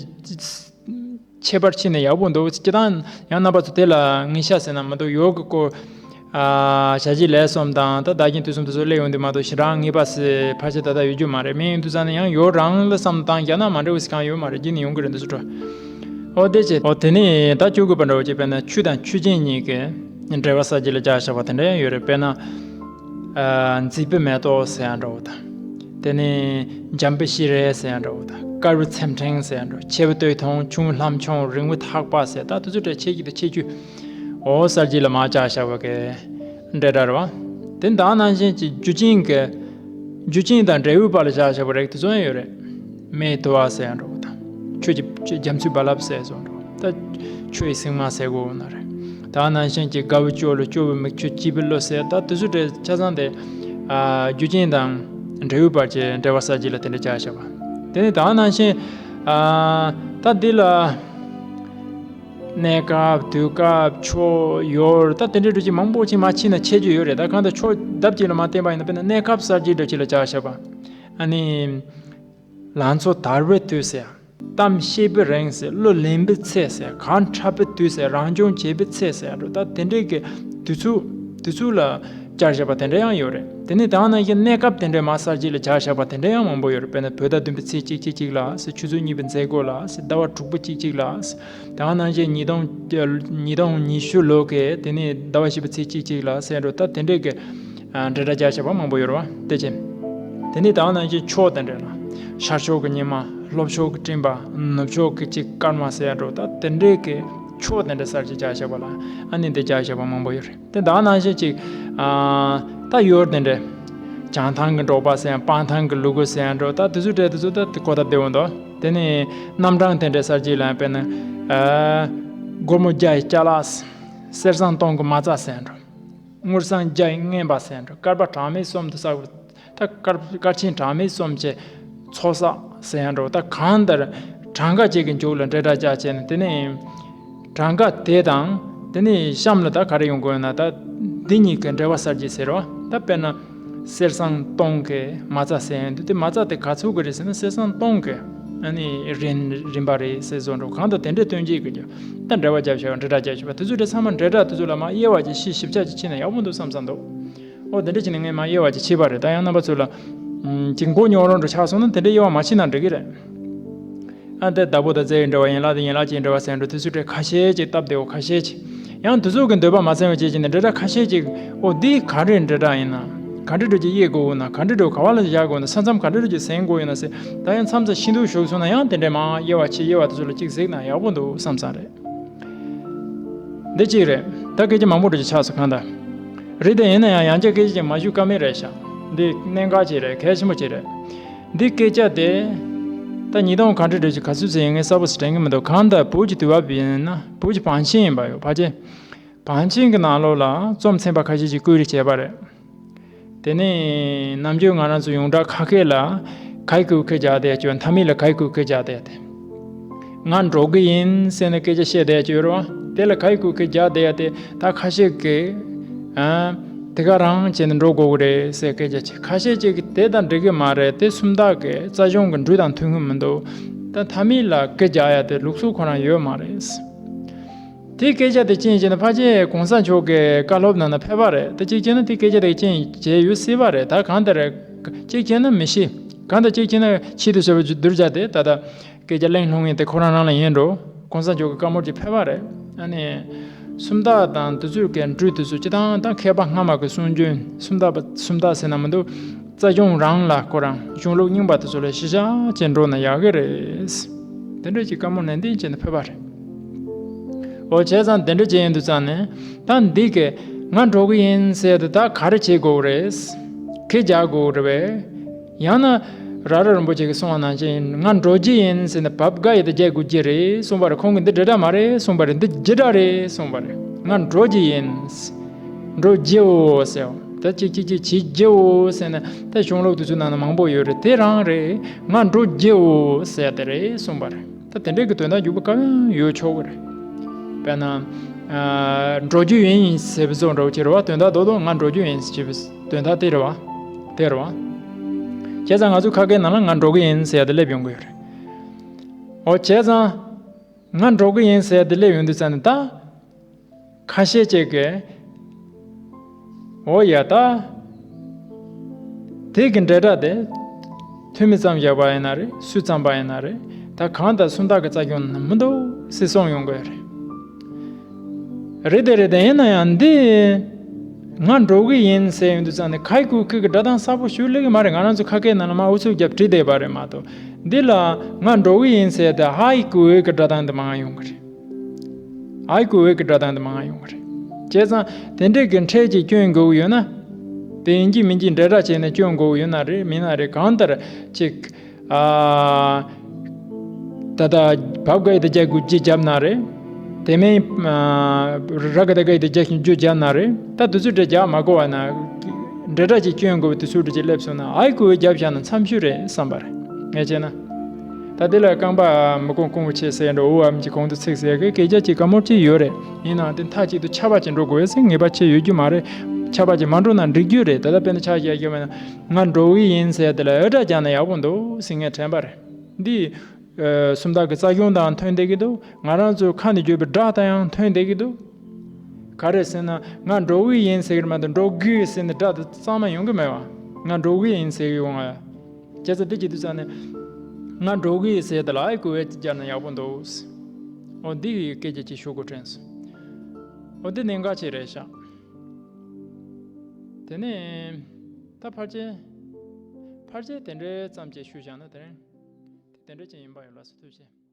ཁྱད་པར་ཕྱེ་ནས་ཡག་པོ་འདུག་སྤྱིར་བཏང་ཡང་རྣམ་པ་ཚོ་དེ་ལ་ངེས་ཤ་ཟེར་ན་མི་འདུག་ཡོ་གི་སྐོར། ཨ་ཞ་ཡི་ལས་གསུམ་དང་ད་བདག་རྐྱེན་དུས་གསུམ་དེ་ཚོ་སླེབས་ཡོང་དུས་མ་གཏོགས་ཞེ་དྲག་ངེས་པ་ཟེར་ཕལ་ཆེར་ད་ལྟ་ཡོད་རྒྱུ་མ་རེད། མིན་ཡོང་དུས་ཙང་ནས་ཡང་ཡོ་རང་ལ་བསམ་བློ་བཏང་རྒྱག་ན་མ་འགྲིག་པ་ཟེར་གང་ཡོད་མ་རེད། རྒྱུན་ནས་ཡོང་གི་རེད་འདི་ཚོ་འགྲོ། ཨོ་དེ་བྱས། ཨོ་དེ་ནས་ད་བཅུ་དགུ་པ་འདྲ་བོ་ཅིག་དཔེར་ན་ཆུ་དང་ཆུ་ཆེན་གཉིས་ཀྱི་འབྲེལ་བ་གསར་བརྗེ་ལ་སྦྱར་བཞག་པ་དེ་འདྲ་ཡང་ཡོད་རེད། དཔེར་ན། ཨ་མཛེས་པའི་མེ་ཏོག་ཟེར་ཡ་འདྲ་བོ་དང་། དེ་ནས་འཇམ་པའི་ཤེལ་རས་ཟེར་ཡ་འདྲ་བོ་དང་། དཀར་པོའི་ཚེམས་ཕྲེང་ཟེར་ཡ་འདྲ་བོ། ཆེ་བའི་སྟོད་ཐུང་། ཆུང་བའི་ལྷམ་ཆུང་། རིང་བའི་ཐག་པ་ཟེར། ད་དེ་ཚོ་གྲས་ཆེ་རྒྱུ་དང་ཆེ་རྒྱུ་ཨོ་གསར་བརྗེ་ལ་མར་སྦྱར་བཞག་པ་གི་འབྲེལ་སྒྲ་རེད་བ། དེ་ད་ནང་བཞིན་གྱི་རྒྱུ་ཅན་གྱི། རྒྱུ་ཅན་དང་འབྲས་བུའི་བར་ལ་སྦྱར་བཞག་པ་རེད། དེ་ཚོ་ཡང་ཡོད་རེད། མེའི་དུ་བ་ཟེར་ཡ་འདྲ་བོ་དང་།། ཆུ་ཡི་རྒྱ་མཚོའི་རྦ་རླབས་ཟེར་སོགས་འདྲ་བོ། ད་ཆུ་ཡི་སིལ་མ་ཟེར་དགོས་ན་རེད། ད་ནང་བཞིན་གྱི་དགའ་བའི་སྐྱོ་ལ་སྐྱོ་བའི་མིག་ཆུ། སྐྱིད་པའི་གླུ་ཟེར། ད་དེ་ཚོ་གྲས་ཆ་ཚང་དེ་ཨ་རྒྱུ་ཅན་དང་འབྲས་བུའི་བར་གྱི་འབྲེལ་བ་གསར་བརྗེ་ལ་དེ་འདྲ་སྦྱར་བཞག་པ། དེ་ནས་ད་ནང་བཞིན་ཨ་ད་འདི་ལ། གནས་སྐབས། དུས་སྐབས། ཕྱོགས། ཡུལ། ད་དེ་འདྲའི་འགྲོ་ཅིག་མང་པོ་ཅིག་མ་ཕྱེ་ན་ཆེ་རྒྱུ་ཡོད་རེད། ད་གང་ལྟར་ཕྱོགས་ལྡབ་གཅིག་ལ་མ་བསྟན་པ་ཡིན་ན། དཔེར་ན་གནས་སྐབས་གསར་བརྗེ་འདྲ་ཅིག་ལ་སྦྱར་བཞག་པ། ཨ་ནི། ལང་ཚོ་དར་བའི་དུས་ཟེར། གཏམ་བཤད་པའི་རིང་ཟེར། གླུ་ལེན་པའི་ཚེ་ཟེར། གར་འཁྲབ་པའི་དུས་ཟེར། རང་སྦྱོང་བྱེད་པའི་ཚེ་ཟེར་འགྲོ། ད་དེ་འདྲའི་གི་དུས་ཚོད། དུས་ཚོད་ལ་སྦྱར་བཞག་པ་དེ་འདྲ་ཡང་ཡོད་རེད། དེ་ནས་ད་ནང་བཞིན་གནས་སྐབས་དེ་འདྲའི་མར་གསར་བརྗེ་ལ་སྦྱར་བཞག་པ་དེ་འདྲ་ཡང་མང་པོ་ཡོད་རེད། དཔེར་ན་བོད་ཟླ་བདུན་པའི་ཚེས་གཅིག་གཅིག་གཅིག་ལ་ཟེར། ཆུ་ཚོད་གཉིས་པའི་མཛད་སྒོ་ལ་ཟེར། ཟླ་བ་དྲུག་པ་གཅིག་གཅིག་ལ་ཟེར། ད་ནང་བཞིན་ཉིས་སྟོང་ཉིས་བཅུ་ལོ་གི་དེ་ནས་ཟླ་བ་བཞི་པའི་ཚེས་གཅིག་གཅིག་ལ་ཟེར་འགྲོ། ད་དེ་འདྲའི་གི་ཨ་འབྲེལ་སྒྲ་སྦྱར་བཞག་པ་མང་པོ་ཡོད་རེད་བ། དེ་བཞིན། དེ་ནས་ད་ནང་བཞིན་ཕྱོགས་དེ་འདྲ་ལ། ཤར་ཕྱོགས་ཀྱི་ཉི་མ། ལྷོ་ཕྱོགས་ཀྱི་སྤྲིན་པ། ནུབ་ཕྱོགས་ཀྱི་ཅིག་སྐར་མ་ཟེར་འགྲོ། ད་དེ་འདྲའི་གི་ཕྱོགས་དེ་འདྲ་གསར་བརྗེ་སྦྱར་བཞག་པ་ལ། ཨ་ནི་འདི་སྦྱར་བཞག་པ་མང་པོ་ཡོད་རེད། དེ་ད་ནང་བཞིན་ཅིག་ཨ་ད་ཡུལ་དེ་འདྲ། བྱང་ཐང་གི་འབྲོག་པ་ཟེར་ཡང་། སྤང་ཐང་གི་ལུ་གུ་ཟེར་ཡང་འགྲོ། ད་དེ་ཚོ་གྲས་དེ་ཚོ་ད་གོ་སྟབས་བདེ་བོ་འདུག་དེ་ནས་རྣམ་གྲངས་དེ་འདྲའི་གསར་བརྗེ་ལ་ཡང་། དཔེར་ན་ཨ་སྒོར་མོ་བརྒྱ་ཡི་ཅ་ལག་ཟེར། གསེར་སྲང་སྟོང་གི་མ་རྩ་ཟེར་ཡང་འགྲོ། དངུལ་སྲང་བརྒྱ་ཡི་རྔན་པ་ཟེར་ཡང་འགྲོ། སྐར་པ་གྲངས་མེད་གསུམ་དུ་བསགས་པའི། ད་སྐར་སྐར་ཆེན་གྲངས་མེད་གསུམ་གྱི་ཚོགས་བསགས་ཟེར་ཡང་འགྲོ། ད་གང་ལྟར་གྲངས་ཀ་ཅིག་གི་མཇུག་ལ་འབྲེལ་སྒྲ་སྦྱར་བྱས་ནས། དེ་ནས་གྲངས་ཀ་དེ་དང་དེ་ནས་གཤམ་ལ་ད་ག་རེ་ཡོང་དགོས་ན། ད་འདི་གཉིས་ཀྱི་འབྲེལ་བ་གསར་བརྗེ་ཟེར་རོ། ད་དཔེར་ན་གསེར་སྲང་སྟོང་གི་མ་རྩ་ཟེར་ཡང་འདུག་དེ་མ་རྩ་དེ་ག་ཚོད་ཀྱི་རེད་ཟེར་ན། གསེར་སྲང་སྟོང་གི་ཨ་ནི་རིན་རིན་པ་རེད་ཟེར་བཟོ་འགྲོ། གང་ལྟར་དེ་འདྲའི་སྟོན་བྱེད་ཀྱི་རྒྱུ། ད་འབྲེལ་བ་རྒྱབ་བཞག་པ། འབྲེལ་སྒྲ་རྒྱབ་བཞག་པ་དེ་ཚོ་འདྲ་ཚང་མ་འབྲེལ་སྒྲ་དེ་ཚོ་ལ་མར་དབྱེ་བ་ཅིག་ཞིབ་ཞིབ་ཆ་ཅིག་ཕྱེ་ན་ཡག་པོ་འདུག་བསམ་བསམ་འདུག་ཨོ་དེ་འདྲ་བྱས་ནས་ངས་མར་དབྱེ་བ་ཅིག་ཕྱེས་པ་རེད། ད་ཡང་རྣམ་པ་ཚོ་ལ་ཅིག་མགོ་རྙོག་རང་འགྲོ་ཆགས་སོང་ན་དེ་འདྲ་དབྱེ་བ་མ་ཕྱེ་ན་འགྲིག་གི་རེད། ཨ་དེ་བདག་པོ་དང་རྫས་ཡི་འབྲེལ་བ། ཡན་ལག་དང་ཡན་ལག་ཅན་འབྲེལ་བ་ཟེར་འགྲོ། དེ་ཚོ་གྲས་ཁ་ཤས་ཅིག་སྟབས་བདེ་བོ་ཁ་ཤས་ཅིག་ཡང་དེ་ཚོ་གི་འདོད་པ་མ་ཚིམ་པ་བྱས་བྱས་ནས་འབྲེལ་སྒྲ་ཁ་ཤས་ཅིག་ཨོ་འདི་ག་རེ་འབྲེལ་སྒྲ་ཡིན་ན། ག་འདྲ་འགྲོ་ཅིག་དབྱེ་དགོས་ན། ག་འདྲ་འགྲོ་ག་བ་ལ་བཞག་དགོས་ན། ས་མཚམས་ག་འདྲ་འགྲོ་ཅིག་ཟིན་དགོས་ཡོད་ན་ཟེར། ད་ཡང་མཚམས་མཚམས་ཤིན་ཏུ་ཞུགས་སོང་ན་ཡང་དེ་འདྲའི་མར་དབྱེ་བ་ཕྱེ། དབྱེ་བ་དེ་ཚོ་ལ་ཅིག་གཟིགས་ན་ཡག་པོ་འདུག་བསམ་ས་རེད། འདི་གཅིག་རེད། ད་སྐད་ཆ་མང་པོ་འདྲ་ཅིག་ཆགས་སོང་གང་ལྟར། རེད་དེ་ཡིན་ན་ཡང་ཡང་བསྐྱར་སྐད་ཆ་ཅིག་མ་ཞུ་ཀ་མེད་རེད་ཤག་འདི་གནད་འགག་ཅིག་རེད། གལ་ཆེན་པོ་ཅིག་རེད། འདི་སྐད་ཆ་དེ་ད་ཉིས་སྟོང་ག་འདྲ་འདྲ་ཅིག་ག་ཚོད་ཙམ་ཡིན་ངས་གསལ་པོ་ཞིག་དྲན་གྱི་མི་འདུག་གང་ལྟར་བོད་ཀྱི་དུས་བབ་ཡིན་ན་བོད་ཀྱི་བང་ཆེན་ཡིན་པ་ཡོད། ཕལ་ཆེར་བང་ཆེན་གྱི་ནང་ལོགས་ལ་རྩོམ་ཚན་པ་ཁ་ཤས་ཅིག་བཀོད་སྒྲིག་བྱས་པ་རེད། དེ་ནས་ནམ་རྒྱུན་ང་རང་ཚོ་ཡོངས་གྲགས་ཁ་སྐད་ལ་ག་གི་གུ་གུ་རྒྱག་བསྡད་ཀྱི་ཡོད། མཐའ་མིག་ལ་ག་གི་གུ་གུ་རྒྱག་བསྡད་དེ། ང་འགྲོ་གི་ཡིན་ཟེར་ནས་སྐད་ཆ་བཤད་བསྡད་ཀྱི་ཡོད་རེད་བ། དེ་ལ་ག་གི་གུ་གུ་རྒྱག་བསྡད་ཡ་དེ་ད་ཁ་ཤས་ཀྱིས་ཨ་དེ་ག་རང་བྱས་ནས་འགྲོ་དགོས་ཀྱི་རེད་ཟེར་སྐད་ཆ་བྱས། ཁ་ཤས་ཅིག་གིས་དེ་དང་འགྲིག་གི་མ་རེད། དེ་སུམ་རྟགས་ཀྱི་རྩ་གཞུང་གི་འགྲོས་དང་མཐུན་གྱི་མི་འདུག་ད་མཐའ་མིག་ལ་གུ་རྒྱག་ཡ་དེ་ལུགས་སྲོལ་ཁོ་རང་ཡོད་མ་རེད། དེའི་སྐད་ཆ་དེ་རྐྱེན་བྱས་ན་ཕལ་ཆེར་གོང་ས་མཆོག་གི་བཀའ་སློབ་ནང་ན་ཕེབས་པ་རེད། ད་གཅིག་བྱས་ན་དེའི་སྐད་ཆ་དེ་རྐྱེན་བྱས་ཡོད་སྲིད་པ་རེད། ད་གང་ལྟར་རེད། གཅིག་བྱས་ན་མི་ཤེས། གང་ལྟར་གཅིག་བྱས་ན་ཆེད་དུ་བྱ་བའི་གདུལ་བྱ་དེ་ད་ལྟ་སྐད་ཆ་གླེང་སློང་མཁན་དེ་ཁོ་རང་རང་ལ་ཡིན་འགྲོ། གོང་ས་མཆོག་གི་བཀའ་མོལ་གྱིས་ཕེབས་པ་རེད། ཨ་ནི་སུམ་རྟགས་དང་དེ་ཚོའི་གི་འགྲོས་དེ་ཚོ་སྤྱི་བཏང་ད་མཁས་པ་སྔ་མ་གི་གསུང་རྒྱུན་སུམ་རྟགས་པ་སུམ་རྟགས་ཟེར་ན་མི་འདུག་རྩ་གཞུང་རང་ལ་ཁོ་རང་གཞུང་ལུགས་རྙིང་པ་དེ་ཚོ་ལ་གཞི་བཞག་བྱས་འགྲོ་ན་ཡག་གི་རེད། དེ་འདྲ་ཅིག་བཀའ་མོལ་ནན་ཏན་བྱས་ནས་ཕེབས་པ་རེད། འོ་བྱས་ཙང་དེ་འདྲ་བྱས་ཡོང་དུས་ཙང་ནས་ད་འདི་གི་ང་འགྲོ་གི་ཡིན་ཟེར་དེ་ད་ག་རེ་བྱེད་དགོས་རེད། གུ་རྒྱག་དགོས་རེད་པས། ཡང་ན་ར་ར་རིན་པོ་ཆེ་གིས་གསུངས་པ་ནང་བཞིན་ང་འགྲོ་རྒྱུ་ཡིན་ཟེར་ནས་བབ་ག་ཡི་ད་རྒྱག་དགོས་ཀྱི་རེད་གསུངས་པ་རེད། ཁོང་གིས་འདི་འདྲ་འདྲ་མ་རེད་གསུངས་པ་རེད། འདི་འདི་འདྲ་རེད་གསུངས་པ་རེད། ང་འགྲོ་རྒྱུ་ཡིན། འགྲོ་རྒྱུའོ་ཟེར། ད་ཅིག་ཅིག་ཅིག་བྱེད་རྒྱུའོ་ཟེར་ན་ད་གཞུང་ལུགས་དེ་ཚོའི་ནང་ན་མང་པོ་ཡོད་རེད། དེ་རང་རེད། ང་འགྲོ་རྒྱུའོ་ཟེར་དེ་རེད་གསུངས་པ་རེད། ད་དེ་འདྲའི་གི་དོན་དག་འཇུག་པ་གང་ཡང་ཡོད་ཆོག་གི་རེད། དཔེར་ན། ཨ། འགྲོ་རྒྱུ་ཡིན་ཟེར་བའི་བཟོ་འདྲ་བོ་ཅིག་རེད་བ། དོན་དག་རྡོག་རྡོག་ང་འགྲོ་རྒྱུ་ཡིན་ཟེར་བའི་དོན་དག་དེ་རེད་བ། དེ་རེད་བ། བྱས་ཙང་ང་ཚོ་ཁ་སྐད་ནང་ལ་ང་འགྲོ་གི་ཡིན་ཟེར་ཡ་དེ་སླེབས་ཡོང་གི་ཡོད་རེད། འོ་བྱས་ཙང་། ང་འགྲོ་གི་ཡིན་ཟེར་ཡ་དེ་སླེབས་ཡོང་དུས་ཙང་ནས་ད། ཁ་ཤས་ཅིག་གིས། འོ་ཡ་ད། དེ་གི་འབྲེལ་སྒྲ་དེ། ཐུ་མི་ཙམ་བཞག་པ་ཡིན་ན་རེད། སུ་ཙམ་པ་ཡིན་ན་རེད། ད་གང་ལྟར་སུམ་རྟགས་ཀྱི་རྩ་གཞུང་ནང་མི་འདུག་ཟེར་གསུངས་ཡོང་གི་རེད། རེད་དེ་རེད་དེ་ཡིན་ན་ཡང་འདི། ང་འགྲོ་གི་ཡིན་ཟེར་ཡོང་དུས་ཙང་ནས་ག་གི་གུ་གུ་གི་སྒྲ་གདངས་གསལ་པོ་ཞིག་སླེབས་ཀྱི་མ་རེད། ང་རང་ཚོ་ཁ་སྐད་ནང་ལ་མར་ཨུ་ཚུགས་རྒྱབ་བྲིས་བསྡད་པ་རེད་མ་གཏོགས། འདི་ལ་ང་འགྲོ་གི་ཡིན་ཟེར་ཏེ་ཧ་གི་གུ་འོད་ཀྱི་སྒྲ་གདངས་དེ་མང་ཡོང་གི་རེད། ཨའི་གུ་འོད་ཀྱི་སྒྲ་གདངས་དེ་མང་ཡོང་གི་རེད། བྱས་ཙང་དེ་འདྲའི་གི་ཕྲད་ཅིག་སྐྱོན་དགོས་ཀྱི་ཡོད་ན། དེ་ཡིན་གཅིག་མིན་གཅིག་འབྲེལ་སྒྲ་བྱས་ནས་སྐྱོན་དགོས་ཀྱི་ཡོད་ན་རེད། མིན་ན་རེད། གང་ལྟར་ཅིག་ཨ། ད་ལྟ་བབ་ག་ཡི་ད་རྒྱག་དགོས་ཅི་བརྒྱབ་ན་རེད། དེ་མིན། ཨ། ར་ག་ད་ག་ཡི་ད་རྒྱག་བཞིན་རྒྱུ་བརྒྱབ་ན་རེད། ད་དུས་ཚོད་དེ་རྒྱག་མ་དགོས་པ་ན། འབྲེལ་སྒྲ་ཅིག་སྐྱོན་དགོས་པའི་དུས་ཚོད་དེ་ཅིག་སླེབས་སོང་ན་ཨའི་གུ་འོད་བརྒྱབ་བཞག་ན་འཚམ་ཤོས་རེད་བསམ་པ་རེད། ངས་བྱས་ན། ད་དེ་ལ་རྐང་པ་མི་གོང་སྐུ་ངོ་ཆེ་ཟེར་འགྲོ་འུ་བའམ་གྱི་གོང་དུ་ཚིག་ཟེར་གི་སྐད་ཆ་གཅིག་དཀའ་མོ་གཅིག་ཡོད་རེད། ཡིན་ནའང་དེ་མཐའ་གཅིག་ཏུ་ཆར་པ་གཅིག་འགྲོ་དགོས་ཟེར་ངེས་པ་བྱས་ཡོད་རྒྱུ་མ་རེད། ཆར་པ་གཅིག་མ་འགྲོ་ན་འགྲིག་རྒྱུ་རེད། ད་ལྟ་དཔེར་ན་ཆ་བཞག་རྒྱུ་མེད་ན་ང་འགྲོ་གི་ཡིན་ཟེར་དེ་ལ་འོད་སྒྲ་རྒྱག་ན་ཡག་པོ་འདུག་ཟེར་ངས་དྲན་པ་རེད། འདི། ཨ། སུམ་རྟགས་ཀྱི་རྩ་གཞུང་དང་མཐུན་བསྡད་ཀྱི་འདུག་ང་རང་ཚོའི་ཁ་ནས་བརྗོད་པའི་སྒྲ་དང་ཡང་མཐུན་བསྡད་ཀྱི་འདུག་ག་རེ་ཟེར་ན་ང་འགྲོ་གི་ཡིན་ཟེར་གྱི་མ་གཏོགས་འགྲོ་དགོས་ཟེར་ནས་སྒྲ་དེ་གཙང་མ་ཡོང་གི་མེད་པ། ང་འགྲོ་གི་ཡིན་ཟེར་གྱི་ཡོང་ང་། བྱས་ཙང་དེ་བྱེད་དུས་ཙང་ནས། ང་འགྲོ་གི་ཡིན་ཟེར་དེ་ལ་ཨའི་གུ་འོད་ཅིག་བརྒྱབ་ན་ཡག་པོ་འདུག་འོ་འདི་གི་སྐད་ཆ་ཅིག་ཞུ་དགོས་དྲན་སོང་། འོ་འདི་གནད་འགག་ཅིག་རེད་ཤག་དེ་ནས། ད་ཕལ་ཆེར། ཕལ་ཆེར་དེ་འདྲའི་ཙམ་ཅིག་ཞུས་བཞག་ན་དེ་རིང་། དེ་འདྲ་ཅིག་ཡིན་པ་ཡིན། ལགས་སོ། ཐུགས་རྗེ་ཆེ།